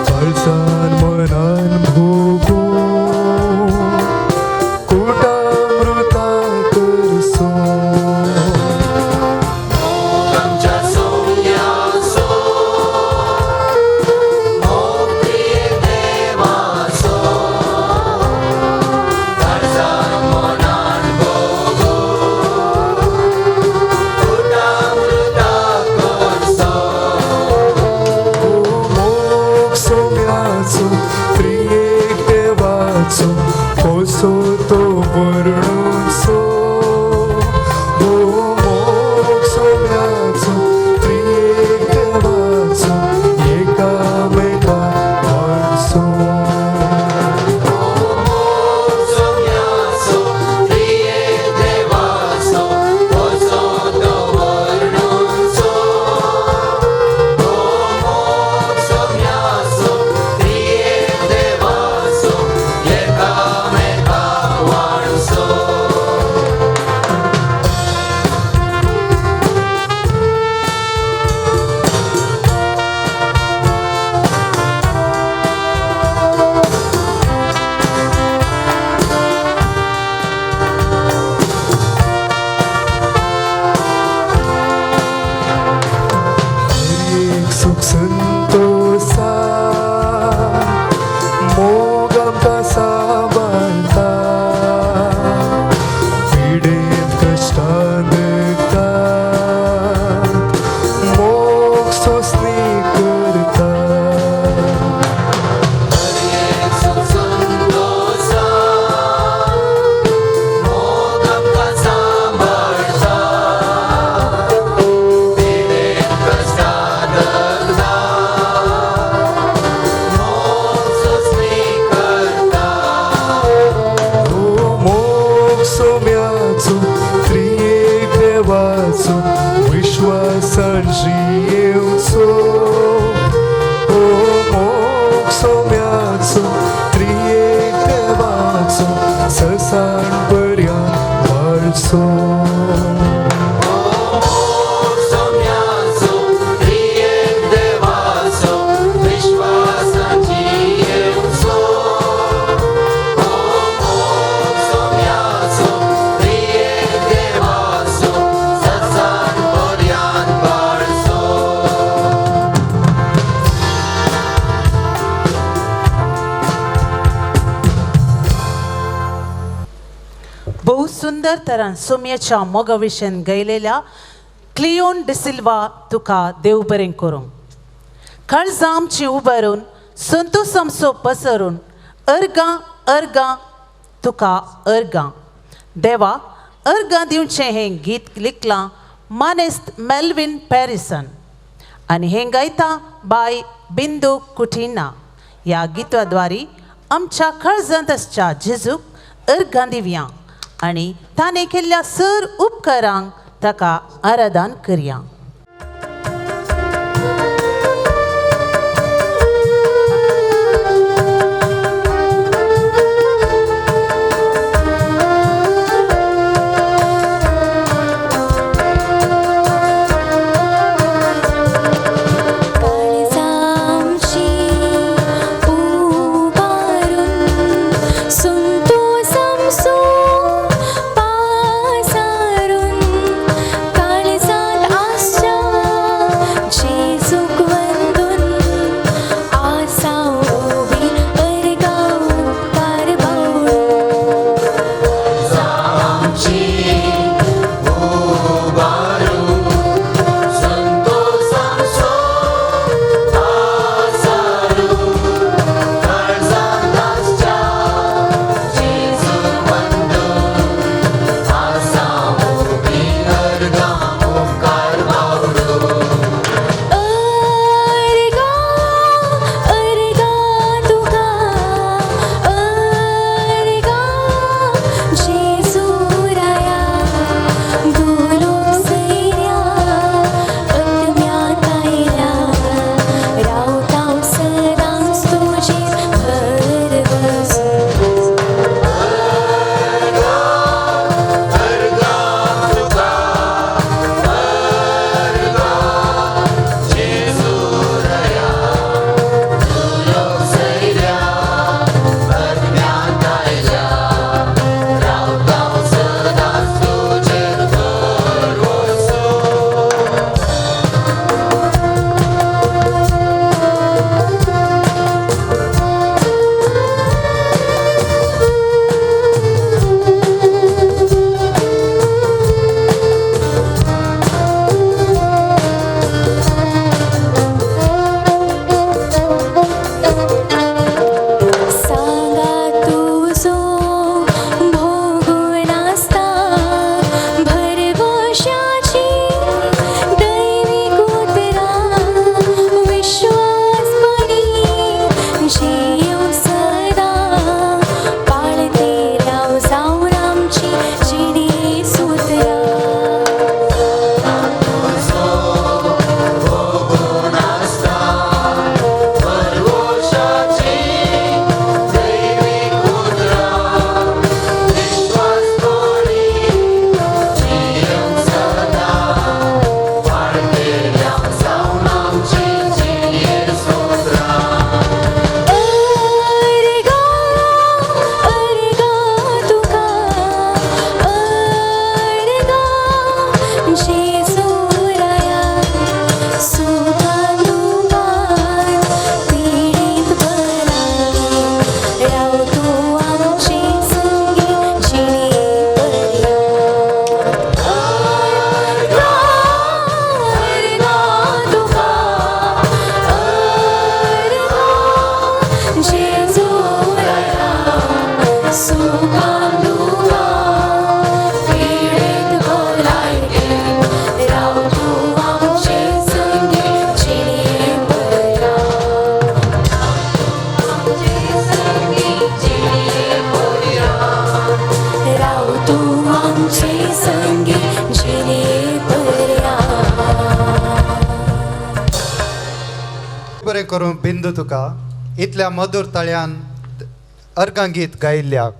काळजान मनान भोगूं कुटामृता करसो. मोग आमच्या सोम्याचो, मोग त्रिएक देवाचो, काळजान मनान भोगूं कुटामृता करसो. मोग सोम्याचो, त्रिएक देवाचो, कसो तो वर्णुचो. मोग सोम्याचो, त्रिएक देवाचो, एकामेका वाणचो. मोग सोम्याचो, त्रिएक देवाचो, कसो तो वर्णुचो. मोग सोम्याचो, त्रिएक देवाचो, एकामेका वाणचो. हर एक सुख संतोषा मोग आमकां सांबाळटा, पिडेंत कश्टान दुखता मोग सोंसणी करता. हर एक सुख संतोषा मोग आमकां सांबाळटा, पिडेंत कश्टान दुखता मोग सोंसणी करता. मोग सोम्याचो, त्रिएक देवाचो, विश्वासान जियेवचो. मोग सोम्याचो, त्रिएक देवाचो, ससान पर्यान वाळचो. मोग सोम्याचो, त्रिएक देवाचो, विश्वासान जियेवचो. मोग सोम्याचो, त्रिएक देवाचो, ससान पर्यान वाळचो. भोव सुंदर तरान सोम्याच्या मोगाविशेन गायलेल्या क्लियोन डिसिल्वा तुका देव बरें करूं. काळजां आमचीं उबारून संतोस आमचो पसरून अर्गां अर्गां तुका अर्गां देवा अर्गां दिवचें हें गीत लिखलां मानेस्त मेल्विन पॅरिसन आनी हें गायता बाय बिंदू कुटिना. ह्या गिताद्वारी आमच्या काळजांत आसच्या जेजूक अर्गां दिवया आनी ताणें केल्ल्या सर उपकारांक ताका आराधन करया. काळजांची उबारून संतोष आमचो पासारून, काळजांत आस बरें करूं बिंदू तुका इतल्या मधूर ताळ्यान अर्गां गीत गायिल्ल्याक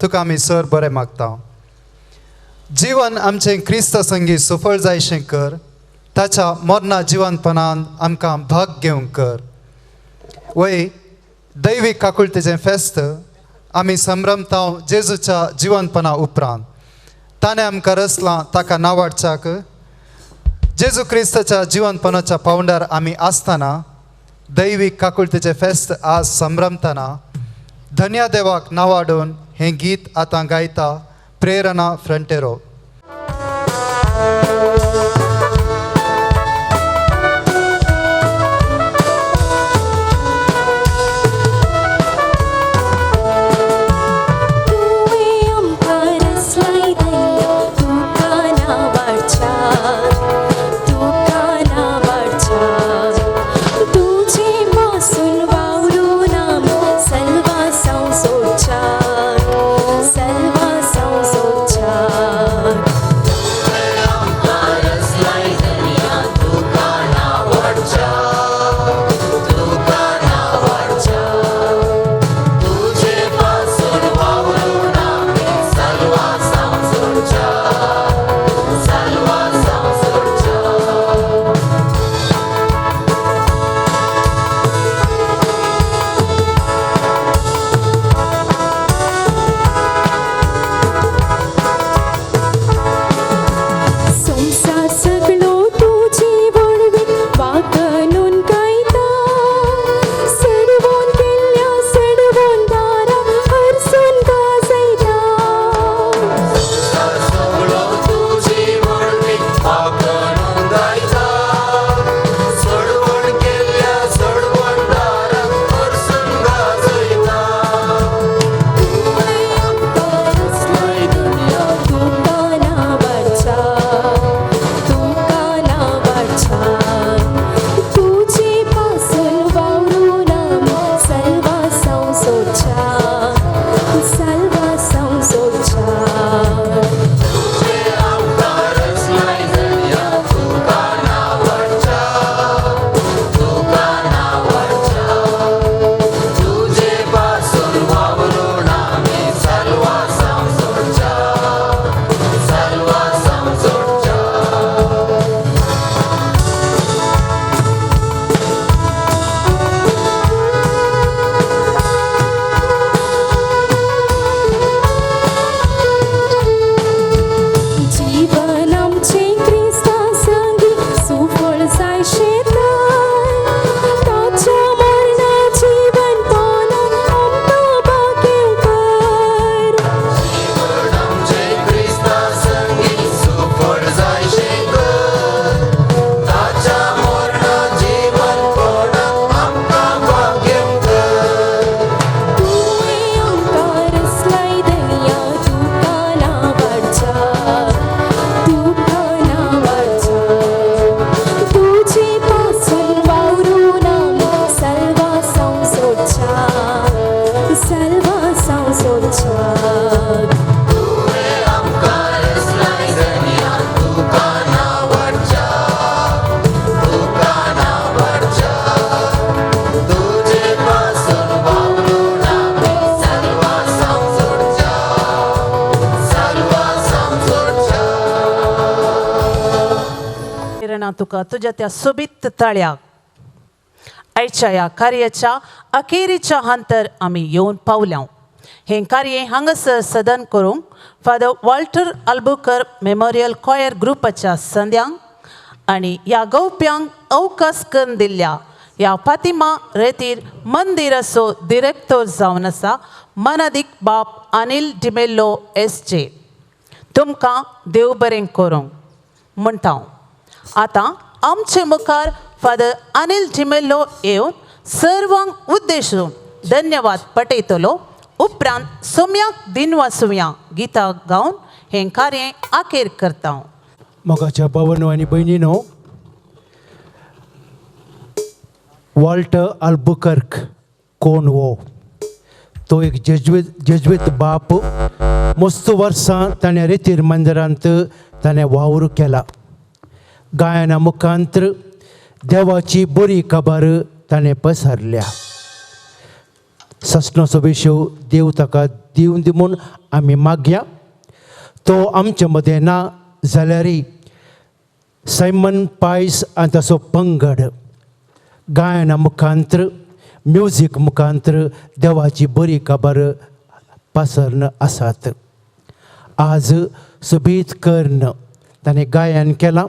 तुका आमी सर बरें मागता. जीवन आमचें क्रिस्त संगीत सफळ जायशें कर, ताच्या मरणा जिवनपणान आमकां भाग घेवंक कर. वय दैवीक काकुळतेचें फेस्त आमी संभ्रमता जेजूच्या जिवनपणा उपरांत ताणें आमकां रचलां ताका नावाडच्याक. जेजू क्रिस्ताच्या जिवनपणाच्या पावंडार आमी आसतना दैवीक काकुळतेचें फेस्त आज संभ्रमतना धन्या देवाक नावाडून हें गीत आतां गायता प्रेरणा फ्रंटेरो. तुका तुज्या त्या सोबीत ताळ्याक आयच्या ह्या कार्याच्या अखेरीच्या हंतर आमी येवन पावल्या. हें कार्य हांगासर सदन करूंक Father Walter Albuquerque memorial choir ग्रुपाच्या संद्यांक आनी ह्या गवप्यांक अवकाश करून दिल्ल्या ह्या फातिमा रेतीर मंदिराचो डिरेक्टर जावन आसा मनादीक बाप अनिल डिमेल्लो एस जे. तुमकां देव बरें करूंक म्हणटा हांव. आतां आमचे मुखार फादर अनिल डिमेल्लो येवन सर्वांक उद्देशून धन्यवाद पटयतलो. उपरांत सोम्याक दिनवासुया गीता गावन हें कार्य अखेर करता. मोगाच्या भावानो आनी भयणीनो, वॉल्टर अल्बुकर्क कोण हो? तो एक जेज्वित बाप. मस्त वर्सां ताणें रेतीर मंदिरांत ताणें वावर केला. गायना मुखांत्र देवाची बरी खबर ताणें पसरल्या. ससणोचो विशय देव ताका दिवन दी म्हूण आमी मागया. तो आमचे मदें ना जाल्यारय सायमन पायस आनी ताचो पंगड गायना मुखांत्र, म्युजीक मुखांत्र देवाची बरी खबर पसरन आसात. आज सोबीत कर्ण ताणें गायन केलां.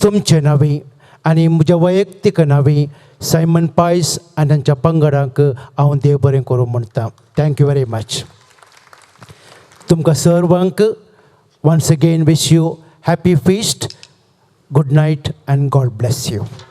तुमचे नांवी आनी म्हज्या वैयक्तीक नांवी सायमन पायस आनी तांच्या पंगडांक हांव देव बरें करूं म्हणटा. Thank you very much. तुमकां सर्वांक once again wish you happy feast. Good night and God bless you.